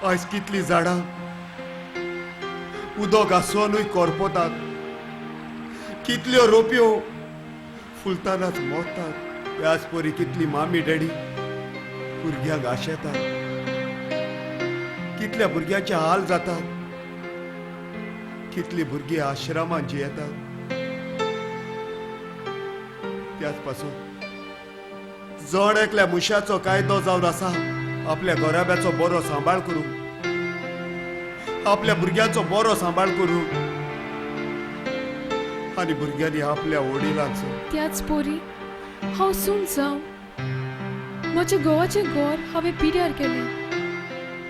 आयज कितलीं झाडां उदक आसुनूय करपतात, कितल्यो रोपयो फुलतानाच मरतात. त्याच परी कितली मामी डॅडी भुरग्यांक आशेतात, कितल्या भुरग्यांचे हाल जातात, कितली भुरगीं आश्रमांत जियेतात. त्याच पासून जण एकल्या मनशाचो कायदो जावन आसा आपल्या घराब्याचो बरो सांबाळ करूंक, आपल्या भुरग्यांचो बरो सांबाळ करूंक आनी भुरग्यांनी आपल्या वडिलांचो. त्याच पोरी हांव सून जावं म्हज्या घोवाचें घर हांवें पिड्यार केलें.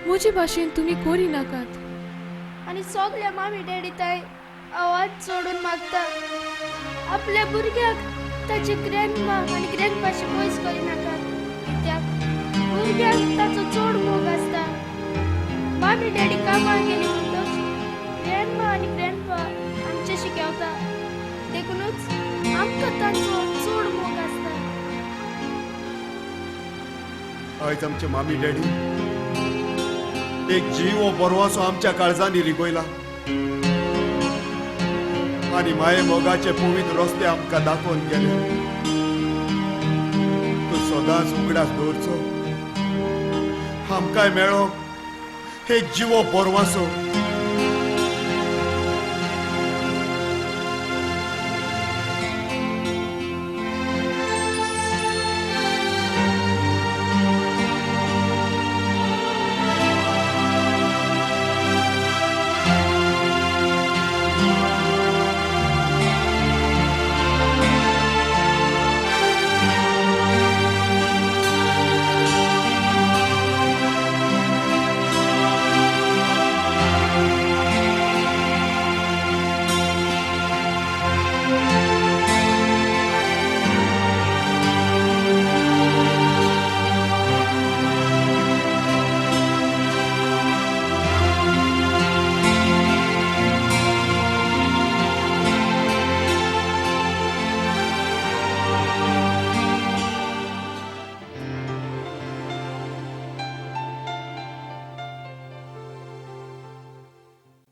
म्हजे भाशेन तुमी करी नाकात. आनी सगल्या मामी डॅडी ताई आवाज सोडून मागता आपल्या भुरग्याक ताची ग्रँडमा आनी ग्रँडपाशी पयस करिनाकात, कित्याक भुरग्यांक ताचो चड मोग आसता. मामी डॅडी कामाक गेली म्हणटच ग्रँडमा आनी ग्रँडपा आमचे शिकवता, देखूनच आमकां तांचो चड मोग आसता. आयज आमचे मामी डॅडी एक जीव बरवासो आमच्या काळजांनी रिगयला आनी माये मोगाचे पवित्र रस्ते आमकां दाखोवन गेले. तूं सदांच उगडास दवरचो, आमकांय मेळो एक जिवो बरवासो.